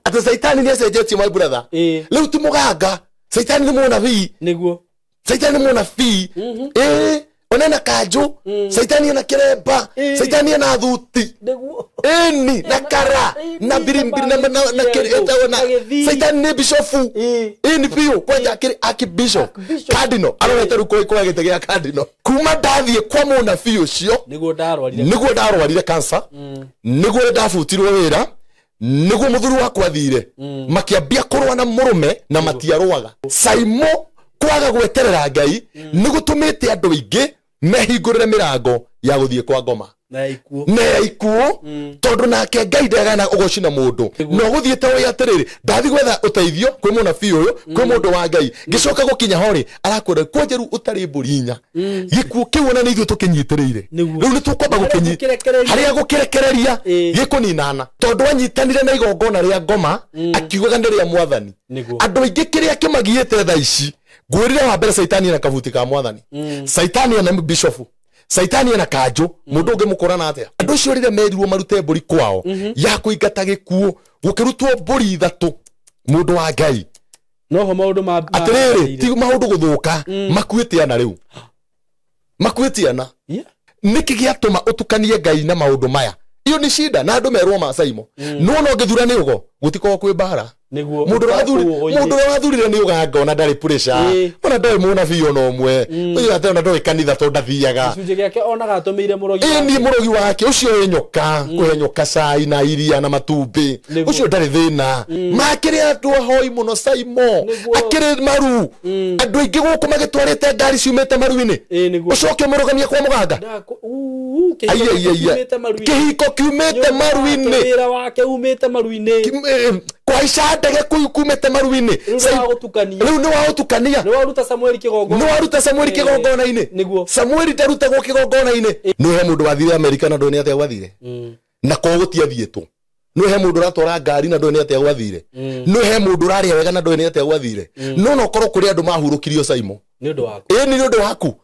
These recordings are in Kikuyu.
Atĩ caitani nĩ acenjetie, my brother. Rĩu ti mũganga, caitani nĩ mũnabii. Nĩguo. Caitani nĩ mũnabii, ĩĩ, ona ena kanjũ, caitani ena kĩremba, caitani ena thuti. Nĩguo. Ĩni na kara na mbirimbiri na ĩtagwo na Na gĩthii. Caitani nĩ bishofu. Ĩni biũ, kwanja akĩrĩ archbishop. Archbishop. Cardinal arorete rĩu kwa gĩtĩ gĩa cardinal kuma ndathiĩ kwa mũnabii ũcio. Nĩguo ndarwarire. Nĩguo ndarwarire cancer, nĩguo ndabutirwo wĩra, nĩguo mũthuri wakwa athire, makĩambia kũrũa na mũrũme na matiarũaga. Saimo, kwaga gweterera Ngai nĩ gũtũmĩte andũ aingĩ mehingũrĩre mĩrango ya gũthiĩ kwa ngoma na ya ikuũ. Na ya ikuũ, tondũ nake Ngai ndegana ũgocina mũndũ na ũgũthiĩte ũĩ atĩrĩrĩ, ndathi gwetha ũteithio kwĩ mũnabii ũyũ, kwĩ mũndũ wa Ngai, ngĩcoka gũkinya ho rĩ, arakwĩra kwanja rĩu ũtarĩ mbũri inya. Gĩkuũ kĩu ona nĩ ithuĩ tũkĩnyitĩrĩire. Nĩguo. Rĩu nĩ tũkwamba Harĩa gũkĩnyi gũkĩrekereria. Harĩa gũkĩrekereria gĩkũninana, tondũ anyitanire na igongona rĩa ngoma akiugaga nĩ rĩa mwathani. Nĩguo. Andũ aingĩ kĩrĩa kĩmagiĩte thaa ici, ngwĩrire wa mbere, caitani ena kabuti ka mwathani, caitani ena bishofu, caitani ena kanjũ. Mũndũ ũngĩ mũkũrana atĩa? Andũ acio rĩrĩa merirwo marute mbũri kwao ya kũingata gĩkuũ, gũkĩrutwo mbũri ithatũ, mũndũ wa Ngai. Noho maũndũ ma Atĩrĩrĩ, ti maũndũ gũthũka, makuĩte ana, rĩu makuĩte ana. Nĩkĩ gĩatũma ũtukanie Ngai na maũndũ maya? Iyo nĩ cinda na andũ merwo ma Saimo no no ngĩthura nĩ ũgo gũtikorwo kwĩ mbara. Nĩguo. Mũndũ ũrĩa mũndũ ũrĩa wathurire nĩ ũganga, ona ndarĩ pressure, ona ndarĩ mũnabii ona ũmwe ũcio, ate ona ndoĩ kanitha tondũ ndathiaga. Gĩcunjĩ gĩake onaga atũmĩire mũrogi Ĩ, wake. niĩ mũrogi wake ũcio wĩ nyoka, kũhe nyoka cai na iria na matumbĩ. Nĩguo. Ũcio ndarĩ thĩna makĩrĩ andũ ahoi mũno, Saimo. Nĩguo. Akĩrĩ maru, andũ aingĩ gũkũ magĩtwarĩte ngari ciumĩte maru-inĩ. Ĩ, nĩguo. Ũcoke ũmũrũgamie kwa mũganga. Kĩhiko Ai, ai, gĩake ai, ai. kiumĩte maru-inĩ. Kĩhiko kiumĩte Nyũmba yake, maru-inĩ. Wĩra wake umĩte maru-inĩ. Kũhaica ndege kumĩte maru-inĩ. Rĩu nĩ wa gũtukania. Rĩu nĩ wa ũtukania. Nĩ waruta Samueli kĩgongona. Nĩ waruta Samueli kĩgongona-inĩ. Nĩguo. Samueli ndarutagwo kĩgongona-inĩ. Nĩ he mũndũ wathire Amerika na ndũĩ nĩ atĩa gwathire, na kwao gũtiathiĩtwo. Nĩ he mũndũ ũratwara ngari na ndũĩ nĩ atĩa gwathire. Nĩ he mũndũ ũrarĩa wega na ndũĩ nĩ atĩa gwathire. No korwo kũrĩ andũ mahurũkirio, Saimo. Nĩ ũndũ waku. Ĩ, nĩ ũndũ waku.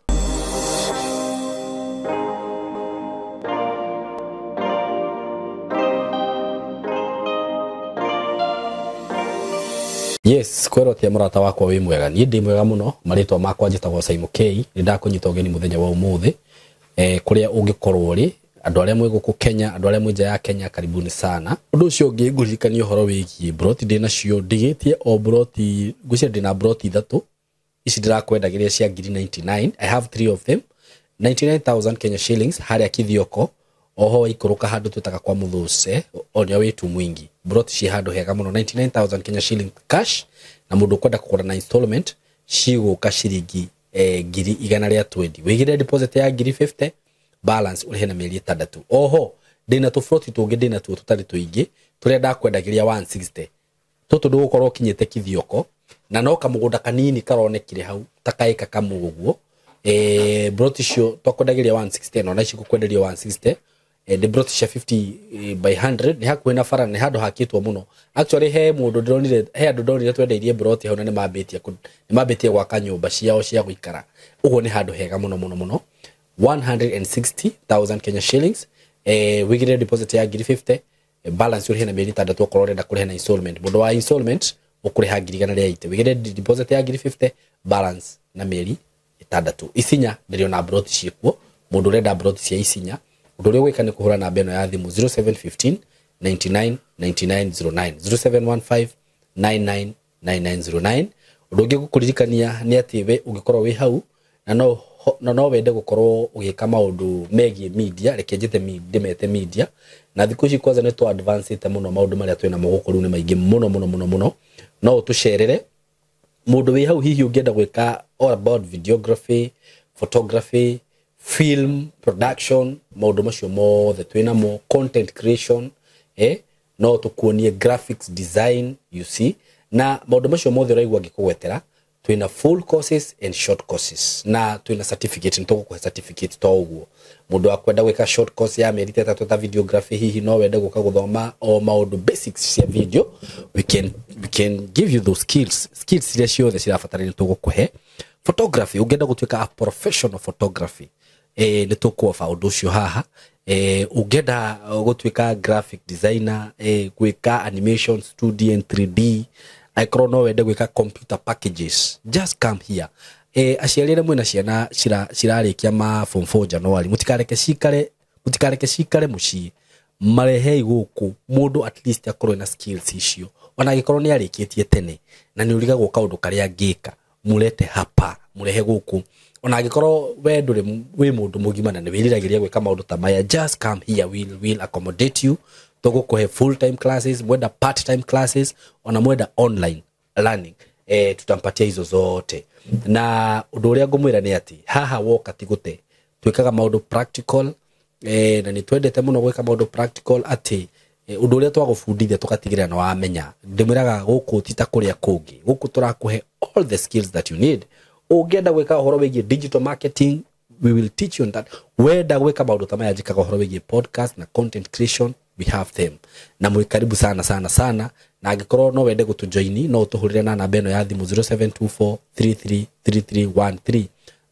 Yes, kwero atia mũrata wakwa, wĩ mwega? Niĩ ndĩ mwega mũno. Marĩtwa makwa njĩtagwo Saimo K. Nĩ ndakũnyita ũgeni mũthenya wa ũmũthĩ, kũrĩa ũngĩkorwo ũrĩ, andũ arĩa mwĩ gũkũ Kenya, andũ arĩa mwĩ nja ya Kenya, karibuni sana. Ũndũ ũcio ũngĩ, ngũririkania ũhoro wĩgiĩ broti ndĩ nacio, ndigĩtie o broti, ngwĩciria ndĩna broti ithatũ ici ndĩrakwendagĩria cia ngiri 99. I have three of them, 99,000 Kenya shillings, harĩa Kithioko, oho waikũrũka handũ twĩtaga kwa Mũthũce, onia wĩtu mwingi. Broti ciĩ handũ hega mũno, 99,000 Kenya shilling cash, na mũndũ ũkwenda kũgũra na installment cigũka ciringi ngiri igana rĩa 20. Wĩigĩre deposit ya ngiri 50, balance ũrĩhe na mĩeri 6. Oho ndĩna tũbroti tũngĩ ndĩna tuo tũtarĩ tũingĩ tũrĩa ndakwendagĩria 160. Tũtũ ndũgũkorwo ũkinyĩte Kithioko, na no kamũgũnda kanini karonekire hau ta kaĩka kamwe ũguo. Broti icio twakwendagĩria 160, na ona ici ngũkwenderia 160. Nĩ broti cia 50 by 100, nĩ hakuhĩ na bara, nĩ handũ hakĩtwo mũno. Actually, he mũndũ ndĩronire, he andũ ndonire twendeirie broti hau na nĩ mambĩtie gwaka nyũmba ciao cia gũikara. Ũguo nĩ handũ hega mũno mũno mũno. 160,000 Kenya shillings, wĩigĩrĩre deposit ya ngiri 50, balance ũrĩhe na mĩeri 6 okorwo ũrenda kũrĩha na installment. Mũndũ wa installment ũkũrĩha ngiri igana rĩa 80. Wĩigĩrĩre deposit ya ngiri 50, balance na mĩeri 6. Isinya ndĩrĩ ona broti ciĩkuo. Mũndũ ũrenda broti cia Isinya, ũndũ ũrĩa ũgwĩka nĩ kũhũra namba ĩno ya thimũ, 0715 99 9909, 0715 99 9909. Ũndũ ũngĩ gũkũririkania nĩ atĩ we ũngĩkorwo wĩ hau na no wende gũkorwo ũgĩka maũndũ megiĩ media, reke njĩte ndĩmete media, na thikũ ici kwanza nĩ tũ advance mũno, maũndũ marĩa twĩna mo gũkũ rĩu nĩ maingĩ mũno mũno mũno mũno. No ũtũcerere, mũndũ wĩ hau hihi ũngĩenda gwĩka all about videography, photography, film production, maũndũ macio mothe twĩnamo, content creation, no tũkuonie graphics design, you see, na maũndũ macio mothe ũraigua ngĩkũgwetera, twĩna full courses and short courses, na twĩna certificate, nĩ tũgũkũhe certificate. To ũguo, mũndũ wa kwenda gwĩka short course ya mĩeri 3 ta videography, hihi no wende gũka gũthoma o maũndũ basics cia video, we can give you those skills iria ciothe cirabatarania nĩ tũgũkũhe. Photography, ũngĩenda gũtuĩka a professional photography, nĩ tũkũoba ũndũ ũcio haha. Ũngĩenda gũtuĩka graphic designer, gwĩka animations 2D and 3D, angĩkorwo no wende gwĩka computer packages, just come here. Aciari arĩa mwĩna ciana cirarĩkia ma form 4 January, mũtikareke cikare mũciĩ, marehei gũkũ mũndũ at least akorwo na skills icio, ona angĩkorwo nĩ arĩkĩtie tene na nĩ ũrigagwo kaũndũ karĩa angĩka, mũrete hapa, mũrehe gũkũ. Ona angĩkorwo we ndũrĩ wĩ mũndũ mũgima na nĩ wĩriragĩria gwĩka maũndũ ta maya, just come here, we'll accommodate you. Tũgũkũhe full time classes, mwenda part time classes, ona mwenda online learning, tutampatia hizo zote. Na ũndũ ũrĩa ngũmwĩra nĩ atĩ haha woka ti gũte, twĩkaga maũndũ practical, na nĩ twendete mũno gwĩka maũndũ practical, atĩ ũndũ ũrĩa twagũbundithia tũgatigĩrĩra nĩ wamenya. Ndĩmwĩraga gũkũ ti ta kũrĩa kũngĩ, gũkũ tũrakũhe all the skills that you need. Ũngĩenda gwĩka ũhoro wĩgiĩ digital marketing, we will teach you on that. Wenda gwĩka maũndũ ta maya njĩkaga ũhoro wĩgiĩ podcast na content creation, we have them. Na mwĩ karibu sana sana sana. Na angĩkorwo no wende gũtũjoini, no ũtũhũrĩre na namba ĩno ya thimũ 0724 333313,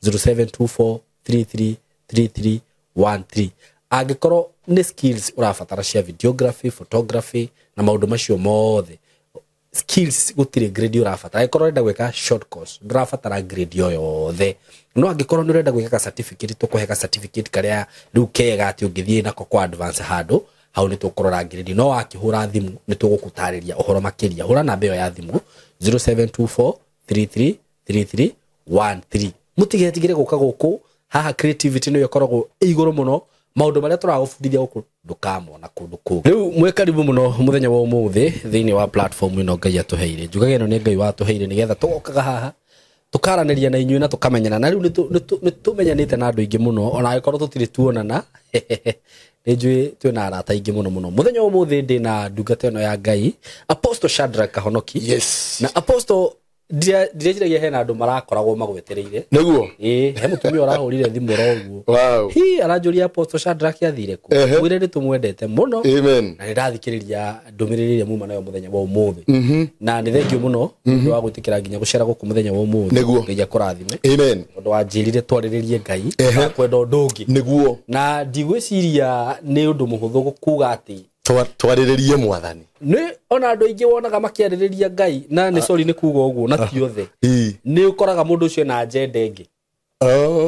0724 333313. Angĩkorwo nĩ skills ũrabatara cia videography, photography na maũndũ macio mothe, skills gũtirĩ grade ũrabatara. Angĩkorwo ũrenda gwĩka short course, ndũrabatara grade o yothe. No angĩkorwo nĩ ũrenda gwĩka ka certificate, tũkũhe ka certificate karĩa rĩu kega atĩ ũngĩthiĩ nako kwa advance handũ hau nĩ tũkũrora grade. No wakĩhũra thimũ nĩ tũgũgũtarĩria ũhoro makĩria. Hũra namba ĩyo ya thimũ 0724 333313. Mũtigetigĩre gũka gũkũ, haha creativity nĩyo ĩkoragwo ĩ igũrũ mũno. Maũndũ marĩa tũragũbundithia gũkũ ndũkamona kũndũ kũngĩ. Rĩu mwĩ karibu mũno mũthenya wa ũmũthĩ thĩinĩ wa platform ĩno Ngai atũheire. Njugaga ĩno nĩ Ngai watũheire nĩgetha tũgokaga haha tũkaranĩria na inyuĩ na tũkamenyana. Na rĩu nĩ tũmenyanĩte na andũ aingĩ mũno, ona angĩkorwo tũtirĩ tuonana, nĩ njũĩ twĩna arata aingĩ mũno mũno. Mũthenya wa ũmũthĩ ndĩ na ndungata ĩno ya Ngai, Apostle Shadrack Kahonoki. Yes. Na Apostle, ndireciiragia hena andũ marakoragwo magwetereire. Nĩguo. Ĩĩ, he mũtumia ũrahũrire thimũ oro ũguo. Wow. Hi, aranjũria Apostle Shadrack athire kũ. Mwĩre nĩ tũmwendete mũno. Amen. Na nĩ ndathikĩrĩria ndũmĩrĩri ĩrĩa muma nayo mũthenya wa ũmũthĩ. Na nĩ thengiũ mũno nĩ ũndũ wa gwĩtĩkĩra nginya gũcera gũkũ mũthenya wa ũmũthĩ. Nĩguo. Ngai akũrathime. Amen. Tondũ wanjĩrire twarĩrĩrie Ngai, kwenda ũndũ ũngĩ. Nĩguo. Na ndigwĩciria nĩ ũndũ mũhũthũ kuga atĩ Twarĩrĩrie mwathani. Nĩ ona andũ aingĩ wonaga makĩarĩrĩria Ngai, na nĩ sorry nĩ kuga ũguo, na ti othe. Nĩ ũkoraga mũndũ ũcio na agenda ĩngĩ.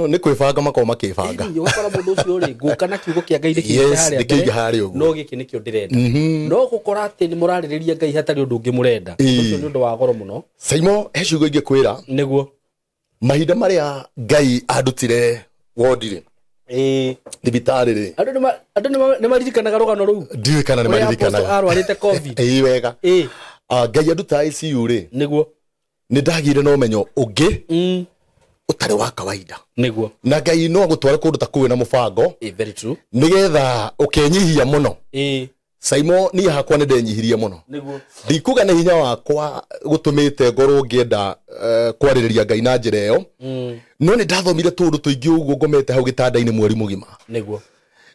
Nĩ kwĩbanga makoragwo makĩbanga. Ĩni, ũgakora mũndũ ũcio rĩ, ngũka na kiugo kĩa Ngai nĩkĩingĩ Yes, harĩa nĩkĩingĩ mbere, harĩa ũguo. no gĩkĩ nĩkĩo ndĩrenda. No gũkora atĩ nĩ mũrarĩrĩria Ngai hatarĩ ũndũ ũngĩ mũrenda. Ũcio nĩ ũndũ wa goro mũno. Saimo, he ciugo ingĩkwĩra. Nĩguo. Mahinda marĩa Ngai andutire wondi rĩ. Thibitarĩ rĩ. Andũ nĩ maririkanaga rũgano rũu. Ndiũĩ kana nĩ Ũrĩa maririkanaga. Apostle arwarĩte COVID. Ĩĩ wega. Ngai anduta ICU rĩ. Nĩguo. Nĩ ndagĩire na ũmenyo ũngĩ ũtarĩ wa kawaida. Nĩguo. Na Ngai no agũtware kũndũ ta kũu na mũbango. Very true. Nĩgetha ũkenyihia mũno. Saimo, niĩ hakwa nĩ ndenyihirie mũno. Nĩguo. Ndikuga nĩ hinya wakwa gũtũmĩte ngorwo ngĩenda kwarĩrĩria Ngai na njĩra ĩyo. No nĩ ndathomire tũũndũ tũingĩ ũguo ngomete hau gĩtanda-inĩ mweri mũgima. Nĩguo.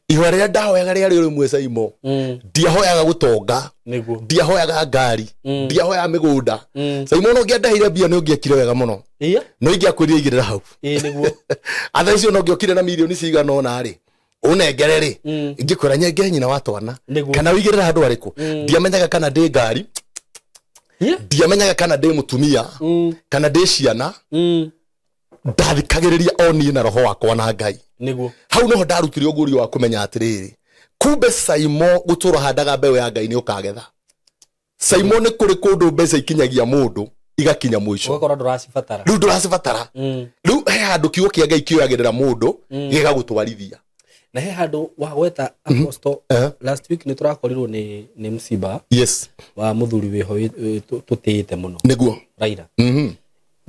Ihoya rĩrĩa ndahoyaga rĩarĩ rĩmwe Saimo. Ndiahoyaga gũtonga. Nĩguo. Ndiahoyaga ngari. Ndiahoyaga mĩgũnda. Saimo, no ũngĩandaheire mbia nĩ ũngĩekire wega mũno. No ingĩakwĩrire igĩrĩra hau. Ĩĩ, nĩguo. Atha icio no ũngĩokire na mirioni cigana ũna rĩ, ũnengere rĩ, ingĩkwĩra nyengere nyina wa twana. Nĩguo. Kana ũigĩrĩre handũ harĩkũ. Ndiamenyaga kana ndĩ ngari. Ndiamenyaga kana ndĩ mũtumia. Kana ndĩ ciana. Ndathikagĩrĩria o niĩ na roho wakwa na Ngai. Nĩguo. Hau noho ndarutire ũguũrio wa kũmenya atĩrĩrĩ, kumbe Saimo gũtũra handaga mbeũ ya Ngai nĩ ũkagetha. Saimo nĩ kũrĩ kũndũ mbeca ikinyagia mũndũ igakinya mũico. Ũgakora ndũracibatara. Rĩu ndũracibatara. Rĩu he handũ kiugo kĩa Ngai kĩoyagĩrĩra mũndũ gĩgagũtwarithia. Na he handũ wagweta Apostle, last week nĩ tũrakorirwo nĩ msiba Yes. wa mũthuri wĩho tũtĩĩte mũno. Nĩguo. Raila.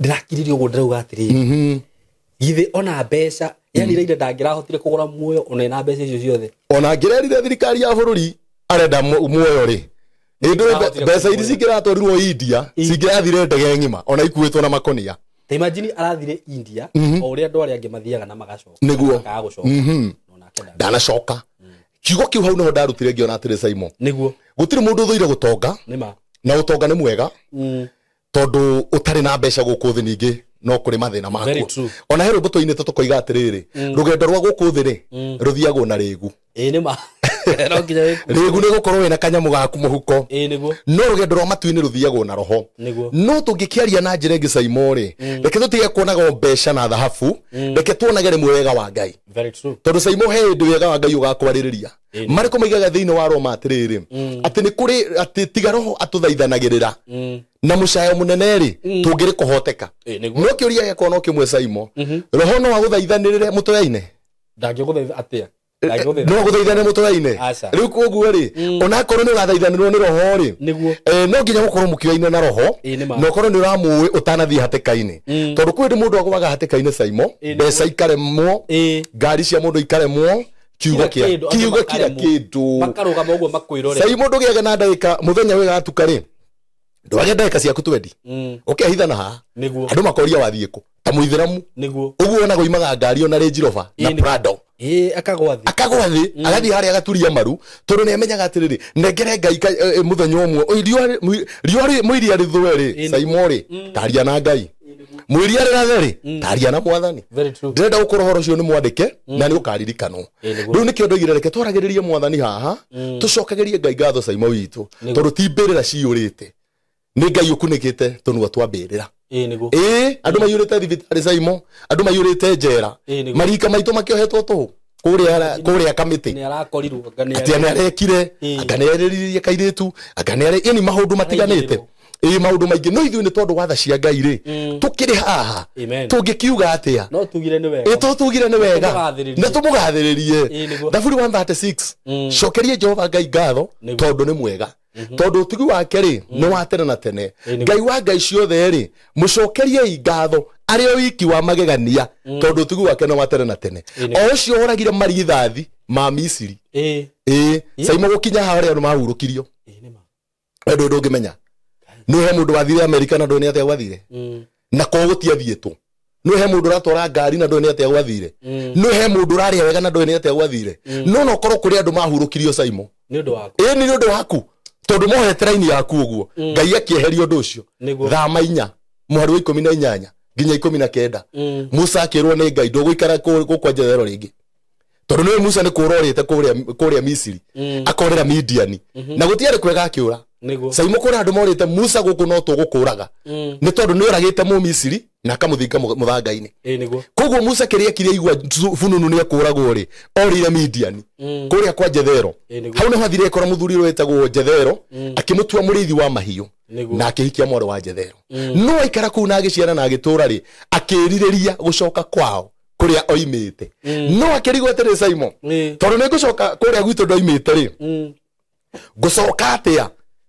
Ndĩrakiririe ũguo ndĩrauga atĩrĩrĩ. Githĩ ona mbeca, yani Raila ndangĩrahotire kũgũra muoyo ona ena mbeca icio ciothe. Ona angĩrerire thirikari ya bũrũri arenda muoyo rĩ. Ĩndũ mbeca iria cingĩratwarirwo India, cingĩrathire ndege ng'ima ona ikuĩtwo na makonia. Ta imagine arathire India, o ũrĩa andũ arĩa angĩ mathiaga na magacoka. Nĩguo. Makaga gũcoka. No nake ndanacoka. Kiugo kĩu hau noho ndarutire ngĩona atĩrĩ Saimo. Nĩguo. Gũtirĩ mũndũ ũthũire gũtonga. Nĩma. Na ũtonga nĩ mwega. Tondũ ũtarĩ na mbeca gũkũ thĩ ningĩ no kũrĩ mathĩna Very makuo. true. Ona he rwĩmbo tũinĩte tũkoiga atĩrĩrĩ, rũgendo rwa gũkũ thĩ rĩ, rũthiagwo na rĩgu. Ĩĩ nĩ ma. No nginya wĩkuue. Rĩgu nĩ gũkorwo wĩna kanyamũ gaku mũhuko. Ĩĩ nĩguo. No rũgendo rwa matu-inĩ rũthiagwo na roho. Nĩguo. No tũngĩkĩaria na njĩra ĩngĩ Saimo rĩ, reke tũtige kuonaga o mbeca na thahabu, reke tuonage rĩmwe wega wa Ngai. Very true. Tondũ Saimo he hĩndĩ wega wa Ngai ũgakwarĩrĩria. Marĩkũ maigaga thĩinĩ wa Roma atĩrĩrĩ, atĩ nĩ kũrĩ atĩ tiga roho atũthaithanagĩrĩra na mũcayo mũnene rĩ, tũngĩrĩ kũhoteka. Ĩĩ nĩguo. No kĩũria gĩakwa no kĩmwe Saimo, roho no agũthaithanĩrĩre mũtoyaine? Ndangĩgũthaitha atĩa? Ndangĩgũthaitha. No agũthaithane mũtoyaine? Aca. Rĩu koguo rĩ, onakorwo nĩ ũrathaithanĩrwo nĩ roho rĩ, Nĩguo. No nginya gũkorwo mũkĩoyaine na roho, Ĩĩ nĩ ma. na ũkorwo nĩ ũramũĩ ũtanathiĩ hatĩka-inĩ. Tondũ kwĩ hĩndĩ mũndũ agũaga hatĩka-inĩ Saimo, Ĩĩ nĩguo. mbeca ikaremwo, Ĩĩ. ngari cia mũndũ ikaremwo, kiugo Kila kĩa kĩndũ, andũ kiugo kila makaremwo. kĩndũ. Makarũgama ũguo makwĩrore. Saimo ndũgĩage na ndagĩka mũthenya wĩgatuka rĩ, ndwage ndagĩka ciaku twendi, ũkehithana haha, Nĩguo. andũ makoria wathiĩ kũ ta mũithĩramu. Nĩguo. Ũguo onaga oimaga ngari ona Range Rover na Ĩĩ nĩ- Prado. Ĩĩ akagwa thĩ. Akagwa thĩ, agathiĩ harĩa agaturia maru, tondũ nĩ amenyaga atĩrĩrĩ, nengere Ngai mũthenya ũmwe, oi, riũa mũiria rĩthũe rĩ, Ĩĩ nĩ- Saimo rĩ, taria na Ngai. Mũiria rĩrathe rĩ, taria na Mwathani. Very true. Ndĩrenda gũkorwo ũhoro ũcio nĩ mwandĩke na nĩ ũkaririkanwo. Ĩĩ nĩguo. Rĩu nĩkĩo ndoigire reke twaragĩrĩrie Mwathani haha, tũcokagĩrie Ngai ngatho Saimo witũ, tondũ ti mbĩrĩra ciyũrĩte, nĩ Ngai ũkunĩkĩte tũnua twa mbĩrĩra. Ĩĩ nĩguo. Ĩĩ andũ maiyũrĩte thibitarĩ Saimo, andũ maiyũrĩte njera, Ĩĩ nĩguo. marika maitũ makĩohetwo tũhũ kũrĩa kamĩtĩ. Nĩ arakorirwo anga nĩ Atĩ nĩ arekire, Ĩĩ. anga nĩ arĩrĩrie kairĩtu, anga nĩ arĩ, yani maũndũ matiganĩte. Ĩĩ maũndũ maingĩ, no ithuĩ nĩ tondũ wa tha cia Ngai rĩ, tũkĩrĩ haha, Amen. tũngĩkiuga atĩa? No tugire nĩ wega. Ĩ to tugire nĩ wega. Tũmũgathĩrĩrie. Na tũmũgathĩrĩrie. Ĩĩ nĩguo. Thaburi 136, cokerie Jehova Ngai ngatho Nĩguo. tondũ nĩ mwega. Tondũ ũtugi wake rĩ nĩ wa tene na tene. Ĩĩ nĩguo. Ngai wa ngai ciothe rĩ, mũcokeriei ngatho arĩ o wiki wa magegania, tondũ ũtugi wake nĩ wa tene na tene. Ĩĩ nĩguo. O ũcio oragire marigithathi ma Misiri. Ĩĩ. Ĩĩ Saimo gũkinya haha arĩa andũ mahurũkirio. Ĩĩ nĩ ma. We ndũĩ ndũngĩmenya. Nĩ he mũndũ wathire Amerika na ndũĩ nĩ atĩa gwathire. Na ko gũtiathiĩtwo. Nĩ he mũndũ ũratwara ngari na ndũĩ nĩ atĩa gwathire. Nĩ he mũndũ ũrarĩa wega na ndũĩ nĩ atĩa gwathire. No no korwo kũrĩ andũ mahurũkirio Saimo. Nĩ ũndũ waku. Ĩĩ nĩ ũndũ waku. Tondũ mohete raini yaku ũguo. Ngai akĩeheria ũndũ ũcio. Nĩguo. Thama 4 mũhari wa 18 nginya 19. Musa akĩrwo nĩ Ngai ndũgũikara gũkũ Jethero rĩngĩ. Tondũ nĩwe Musa nĩ kũũra orĩte kũrĩa Misiri. Akorera Midiani. Na gũtiarĩ kwega akĩũra. Nĩguo. Saimo kũrĩ andũ morĩte Musa gũkũ no tũgũkũraga. Nĩ tondũ nĩ oragĩte Mũmisiri na akamũthinga mũthanga-inĩ. Ĩĩ nĩguo. Koguo Musa kĩrĩa kĩrĩa aigua fununu nĩ ekũragwo rĩ, orĩire Midiani. Kũrĩa kwa Jethero. Ĩĩ nĩguo. Hau nĩho athire akora mũthuri ũrĩa wetagwo Jethero, akĩmũtua mũrĩithi wa mahiũ. Nĩguo. Na akĩhikia mwarĩ wa Jethero. No aikara kũu na agĩciara na agĩtũũra rĩ, akĩrirĩria gũcoka kwao kũrĩa oimĩte. No akĩrigwo atĩrĩ Saimo, Ĩĩ. tondũ nĩ ngũcoka kũrĩa gwitũ ndoimĩte rĩ, ngũcoka atĩa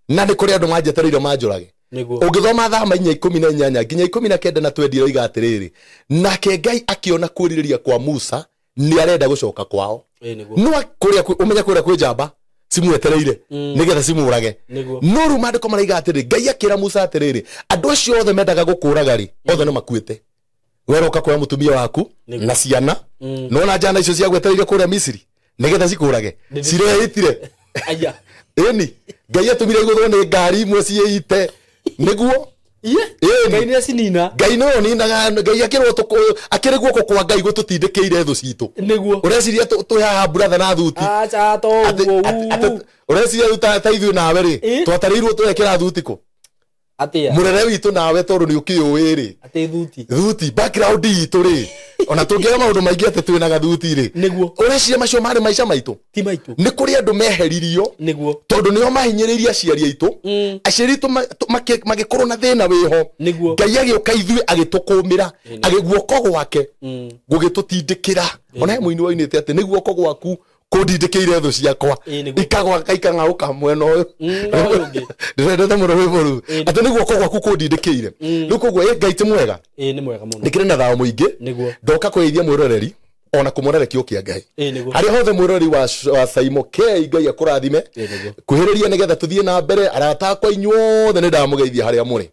na nĩ kũrĩ andũ manjetereire manjũrage. Nĩguo. Ũngĩthoma thama 4 18 nginya 19 na twendi ĩroiga atĩrĩrĩ, nake Ngai akĩona kwĩrirĩria kwa Musa nĩ arenda gũcoka kwao. Ĩĩ nĩguo. No kũrĩa ũmenye kũrĩa kwĩ njamba cimwetereire nĩgetha cimũrage. Nĩguo. No rĩu maandĩko maraiga atĩrĩrĩ, Ngai akĩra Musa atĩrĩrĩ, andũ acio othe mendaga gũkũraga rĩ, othe nĩ makuĩte. Weroka kuoya mũtumia waku Nĩguo. na ciana, nona njana icio ciagwetereire kũrĩa Misiri nĩgetha cikũrage, cireitire. Aya. Ĩni Ngai atũmire igũthwo nĩ ngari imwe ciĩite nĩguo. Iye. Ĩni. Ngai nĩ acinina. Ngai nĩwe ũninaga, Ngai akĩrwo akĩrĩ guoko kwa Ngai gũtũtindĩkĩire thũ citũ. Nĩguo. Ũreciria twĩ haha buratha na thuti. Aca to ũguo. Ũreciria rĩu ta ithuĩ nawe rĩ, Ĩ. twatarĩirwo twekĩra thuti kũ? Atĩa? Mũrere witũ nawe tondũ nĩ ũkĩũĩ rĩ. Atĩ thuti. Thuti background itũ rĩ, ona tũngĩaga maũndũ maingĩ atĩ twĩna gathuti rĩ. Nĩguo. Ũreciria macio marĩ maica maitũ? Ti maitũ. Nĩ kũrĩ andũ meheririo Nĩguo. tondũ nĩo mahinyĩrĩirie aciari aitũ. Aciari aitũ magĩkorwo na thĩna wĩho. Nĩguo. Ngai agĩũka ithuĩ agĩtũkũmĩra, agĩguoko gwake gũgĩtũtindĩkĩra. Ona he mũini woinĩte atĩ nĩ guoko gwaku kũndindĩkĩire thũ ciakwa. Ĩĩ nĩguo. Ikagwa ikang'aũka mwena ũyũ. Na ũyũ ũngĩ. Ndĩrendete mũno rwĩmbo rũu. Ĩĩ. Atĩ nĩ guoko gwaku kũndindĩkĩire. Rĩu koguo ĩ Ngai ti mwega. Ĩĩ nĩ mwega mũno. Ndĩkĩrĩ na thayũ mũingĩ. Nĩguo. Ndoka kũgeithia mwĩroreri ona kũmũrere kĩo kĩa Ngai. Ĩĩ nĩguo. Harĩa hothe mwĩroreri wa Saimo K Ngai akũrathime. Ĩĩ nĩguo. Kwĩhĩrĩria nĩgetha tũthiĩ na mbere arata akwa inyuothe nĩ ndamũgeithia harĩa mũrĩ.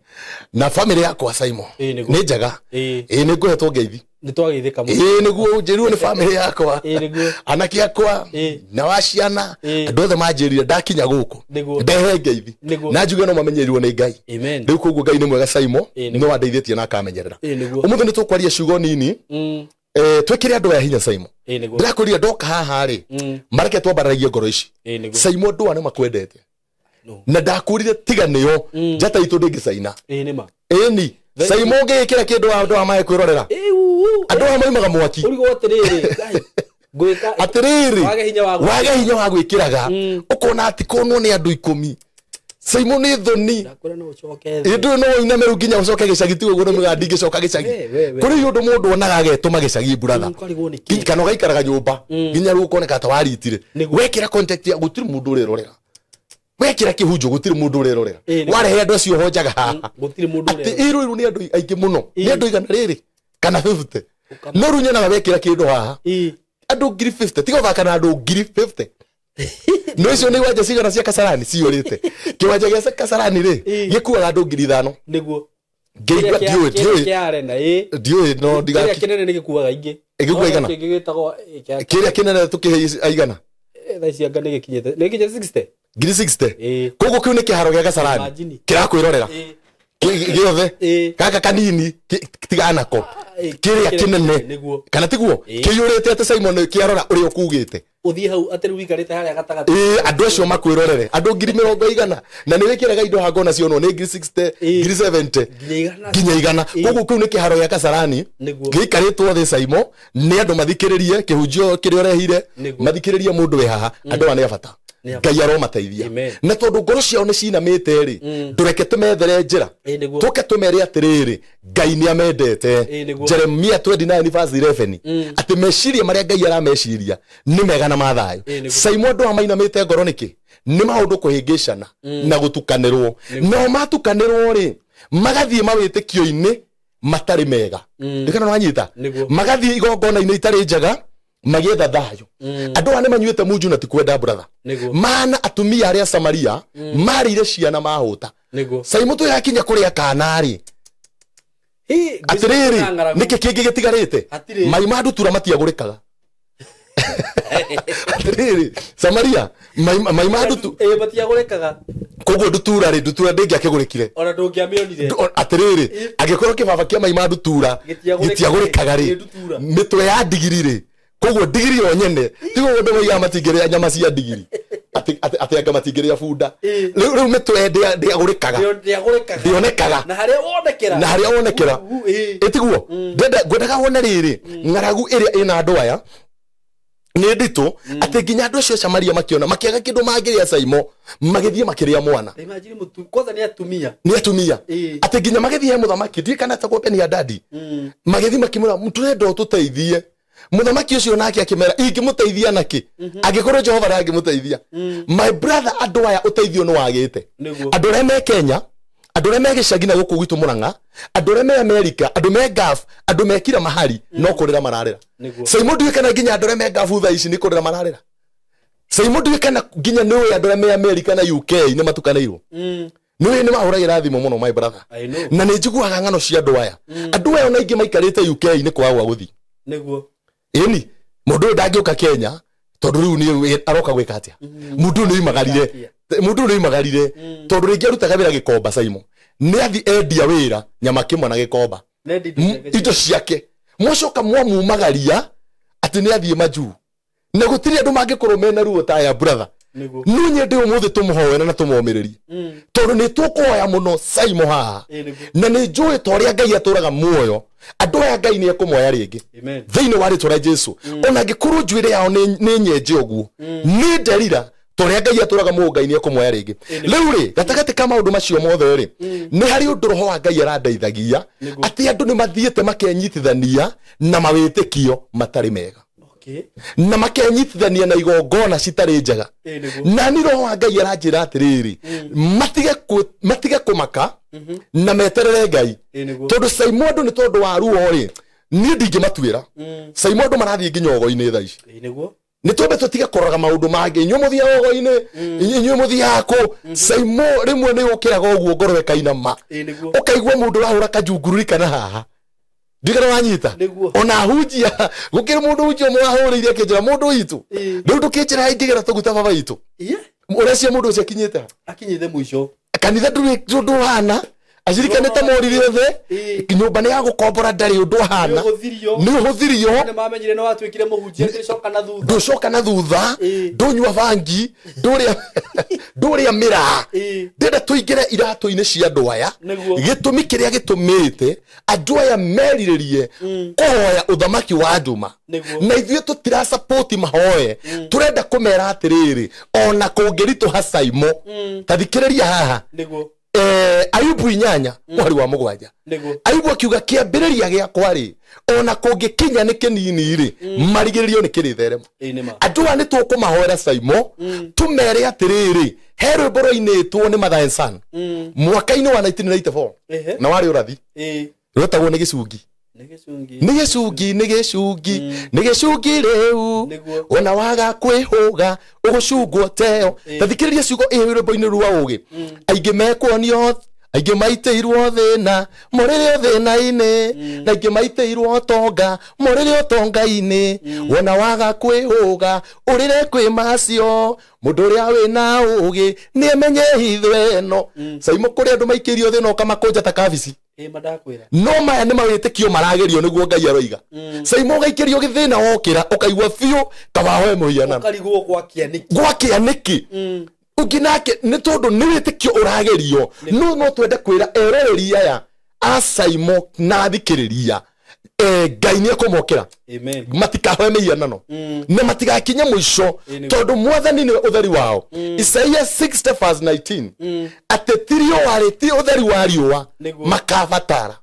Na famĩlĩ yakwa Saimo Ĩĩ nĩguo. nĩ njega. Ĩĩ. Ĩĩ nĩ ngũhetwo ngeithi. Nĩ twageithĩka mũno. Ĩĩ nĩguo njĩrirwo nĩ famĩlĩ yakwa. Ĩĩ nĩguo. Anake akwa Ĩĩ. na wa ciana Ĩĩ. andũ othe manjĩrire ndakinya gũkũ Nĩguo. ndehe ngeithi Nĩguo. na njuge no mamenyerirwo nĩ Ngai. Amen. Rĩu koguo Ngai nĩ mwega Saimo Ĩĩ nĩguo. no andeithĩtie na akamenyerera. Ĩĩ nĩguo. Ũmũthĩ nĩ tũkwaria ciugo nini Twĩkĩre andũ aya hinya Saimo. Ndĩrakwĩrire ndoka haha rĩ, mareke twambararagie ngoro ici. Saimo andũ aya nĩ makwendete. Na ndakwĩrire tiga nĩo njata itũ ndĩngĩcaina. Ĩni Saimo ũngĩgĩkĩra kĩndũ andũ aya mae kwĩrorera. Andũ aya maumaga mwaki. Atĩrĩrĩ, wage hinya wa gwĩkĩraga ũkona atĩ konwo nĩ andũ 10. Saimo nĩ thoni. Ĩndũ no ũiname rĩu nginya ũcoke gĩcagi tiga ũguo nĩ ndingĩcoka gĩcagi. Kũrĩ ũndũ mũndũ onaga agetũma gĩcagi brother. Kana ũgaikaraga nyũmba nginya rĩu ũkoneka ta waritire. Wekĩra contact ya gũtirĩ mũndũ ũrerorera. Wekĩra kĩhunjo gũtirĩ mũndũ ũrerorera. Warehe andũ acio honjaga haha. Gũtirĩ mũndũ ũrerorera. Atĩ ĩrũ nĩ andũ aingĩ mũno. Nĩ andũ igana rĩrĩ kana 50. No rĩu nyonaga wekĩra kĩndũ haha. Andũ 50 tiga ũthaka na andũ 50. No icio nĩ iwanja cigana cia Kasarani ciyũrĩte. Kĩwanja gĩa Kasarani rĩ gĩkuaga andũ 5,000. Nĩguo. Ngĩigua ndiũĩ no ndiga kĩrĩa kĩnene nĩ gĩkuaga ingĩ. Gĩkuaga igana. Kĩrĩa kĩnene tũkĩhe aigana. Thaa ici anga nĩ gĩkinyĩte. Nĩ gĩkinyĩte 60. 60. Koguo kĩu nĩ kĩharo gĩa Kasarani. Kĩrakwĩrorera. Gĩothe. Gaka kanini tiganako. Kĩrĩa kĩnene. Kana tiguo kĩiyũrĩte atĩ Simon kĩarora ũrĩa ũkugĩte. Ũthiĩ hau atĩ rĩu ũikarĩte harĩa gatagatĩ. Andũ acio makwĩrorere. Andũ 100,000 na nĩ wĩkĩraga indo haha ngona cionwo nĩ 60, 70 nginya igana. Koguo kĩu nĩ kĩharo gĩa Kasarani gĩikarĩtwo thĩ Saimo nĩ andũ mathikĩrĩrie kĩhunjio kĩrĩa ũrehire, mathikĩrĩrie mũndũ wĩ haha. Andũ aya nĩ a bata. Ngai aromateithia. Na tondũ ngoro ciao nĩ cinamĩte rĩ, ndũreke tũmethere njĩra. Tũke tũmere atĩrĩrĩ, Ngai nĩ amendete. Jeremia 29 verse 11 atĩ meciria marĩa Ngai arameciria nĩ mega na ma thayũ. Saimo andũ aya mainamĩte ngoro nĩkĩ? Nĩ maũndũ kũhĩngĩcana na gũtukanĩrwo. Nao matukanĩrwo rĩ, magathiĩ mawĩtĩkio-inĩ matarĩ mega. Ndikana nĩwanyita? Magathiĩ igongona-inĩ itarĩ njega magĩetha thayũ. Andũ aya nĩ manyuĩte munju na ti kwenda brother. Mana atumia arĩa Samaria marĩire ciana mahũta. Saimo tũyakinya kũrĩa kana rĩ, atĩrĩrĩ nĩkĩ kĩngĩ gĩtigarĩte? Mai ma ndutura matiagũrĩkaga. Atĩrĩrĩ Samaria mai ma ndutura matiagũrĩkaga. Koguo ndutura rĩ, ndutura ndĩngĩakĩgũrĩkire. Ona ndũngĩamĩonire. Atĩrĩrĩ angĩkorwo kĩbaba kĩa mai ma ndutura gĩtiagũrĩkaga rĩ, mĩtwe ya ndigiri rĩ, koguo ndigiri yo nyene tiguo ũndũ moigaga matingĩrĩa nyama cia ndigiri atĩ anga matingĩrĩa bunda. Rĩu mĩtwe ndĩagũrĩkaga, ndĩonekaga na harĩa wonekera. Ĩtiguo ngwendaga wone rĩrĩ ng'aragu ĩrĩa ĩna andũ aya nĩ nditũ atĩ nginya andũ acio Samaria makĩona makĩaga kĩndũ mangĩrĩa Saimo magĩthiĩ makĩrĩa mwana. Kwanza nĩ atumia. Nĩ atumia. Atĩ nginya magĩthiĩ he mũthamaki ndiĩ kana etagwo Beni-Hadadi. Magĩthiĩ makĩmwĩra tũrenda ũtũteithie. Mũthamaki ũcio nake akĩmera ingĩmũteithia nakĩ angĩkorwo Jehova ndangĩmũteithia. My brother, andũ aya ũteithio nĩ wagĩte. Andũ arĩa me Kenya, andũ arĩa me gĩcagi na gũkũ gwitũ Mũrang'a, andũ arĩa me Amerika, andũ me Gulf, andũ me kira mahali no kũrĩra mararĩra. Saimo ndiũĩ kana nginya andũ arĩa me Gulf thaa ici nĩ kũrĩra mararĩra. Saimo ndiũĩ kana nginya nĩũĩ andũ arĩa me Amerika na UK nĩ matukanĩirwo. Nĩũĩ nĩ mahũragĩra thimũ mũno my brother. Na nĩ njiguaga ng'ano cia andũ aya. Andũ aya ona aingĩ maikarĩte UK nĩ kwaga gwa gũthiĩ. Nĩguo. Ĩni mũndũ ũyũ ndangĩũka Kenya tondũ rĩu nĩ aroka gwĩka atĩa? Mũndũ ũyũ nĩoimagarire. Mũndũ ũyũ nĩoimagarire tondũ rĩngĩ arutaga wĩra Gĩkomba Saimo. Nĩ athi endia wĩra nyama kĩmwe na Gĩkomba. Indo ciake. Mwacoka mwamumagaria atĩ nĩ athiĩ majuu. Na gũtirĩ andũ mangĩkorwo mena ruo ta aya brother. No nyende ũmũthĩ tũmũhoere na tũmũmĩrĩrie. Tondũ nĩ tũkũhoya mũno Saimo haha. Na nĩ njũĩ ta ũrĩa Ngai atũraga muoyo. Andũ aya Ngai nĩ ekũmoya rĩngĩ. Thĩinĩ wa rĩtwa rĩa Jesũ. Ona angĩkorwo njuĩrĩ yao nĩ nyenje ũguo, nĩ nderira ta ũrĩa Ngai atũraga muoyo Ngai nĩ ekũmoya rĩngĩ. Rĩu rĩ, gatagatĩ ka maũndũ macio mothe rĩ, nĩ harĩ ũndũ roho wa Ngai arandeithagia atĩ andũ nĩ mathiĩte makenyitithania na mawĩtĩkio matarĩ mega. Na makenyitithania na igongona citarĩ njega. Na nĩ roho wa Ngai aranjĩra atĩrĩrĩ, matige kũmaka na meterere Ngai. Tondũ Saimo andũ nĩ tondũ wa ruo rĩ, niĩ ndingĩmatuĩra. Saimo andũ marathiĩ nginya ũgo-inĩ thaa ici. Nĩ twambe tũtige kũroraga maũndũ mangĩ. Inyuĩ mũthiaga ũgo-inĩ, inyuĩ mũthiaga kũ. Saimo rĩmwe nĩ ũkĩraga ũguo ngoro ĩkainama. Ũkaigua mũndũ ũrahũra kanjungururi kana haha. Ndikana wanyita. Ona hunjia gukiri mundu hunjia mwahuriire akĩnjĩra mũndũ witũ. Rĩu ndũkĩnjĩra ingĩgera tũguta baba witũ. Ũrecia mũndũ ũcio akinyĩte akinyĩte mũico. Kanitha ndũrĩ ndũhana. Acirikanĩte morire othe nyũmba nĩ ya gũkombora ndarĩ ũndũ ahana nĩ ũhũthirio nĩ mamenyire nĩ watuĩkire mũhunjia ndũcoka na thutha ndũcoka na thutha ndũnyua bangi ndũrĩa mĩraa ndĩrenda tũingĩre iratũ-inĩ cia andũ aya gĩtũmi kĩrĩa gĩtũmĩte andũ aya merirĩrie kũhoya ũthamaki wa nduma na ithuĩ tũtirasapoti mahoe tũrenda kũmera atĩrĩrĩ ona kũngĩritũha Saimo ta thikĩrĩria haha Ayubu 8 mweri wa 7 Ayubu akiuga kĩambĩrĩria gĩakwa rĩ ona kũngĩkinya nĩ kĩnini rĩ marigĩrĩrio nĩ kĩrĩtherema andũ aya nĩ tũkũmahoera Saimo tũmere atĩrĩrĩ he rwĩmbo rwainĩtwo nĩ Mother Son mwaka-inĩ wa 1994 na warĩ ũrathi rwetagwo nĩ gĩcungi nĩ gĩcungi nĩ gĩcungi nĩ gĩcungi rĩu ona waga kwĩhũga ũgũcungwo teo ta thikĩrĩria ciugo ĩ rwĩmbo-inĩ rwa ũgĩ aingĩ mekuonio aingĩ maitĩirwo thĩna mũrĩrĩ thĩna-inĩ na aingĩ maitĩirwo ũtonga mũrĩrĩ ũtonga-inĩ wona waga kwĩhũga ũrĩre kwĩ macio mũndũ ũrĩa wĩna ũgĩ nĩamenye hitho ĩno Saimo kũrĩ andũ maikĩirio thĩna ũkamakũnja ta kabici no maya nĩ mawĩtĩkio maragerio nĩguo Ngai aroiga Saimo ũgaikĩrio gĩthĩna wokĩra ũkaigua biũ kawahoe mũhianano ũkarigwo gwakĩa nĩkĩ ũngĩ nake nĩ tondũ nĩ wĩtĩkio ũragerio no twende kwĩra eroreri aya a Saimo na athikĩrĩria Ngai nĩ ekũmokĩra matikahoe mĩhianano na matigakinye mũico tondũ mwathani nĩwe ũtheri wao Isaia 60 verse 19 atĩ ti riũa rĩ ti ũtheri wa riũa makabatara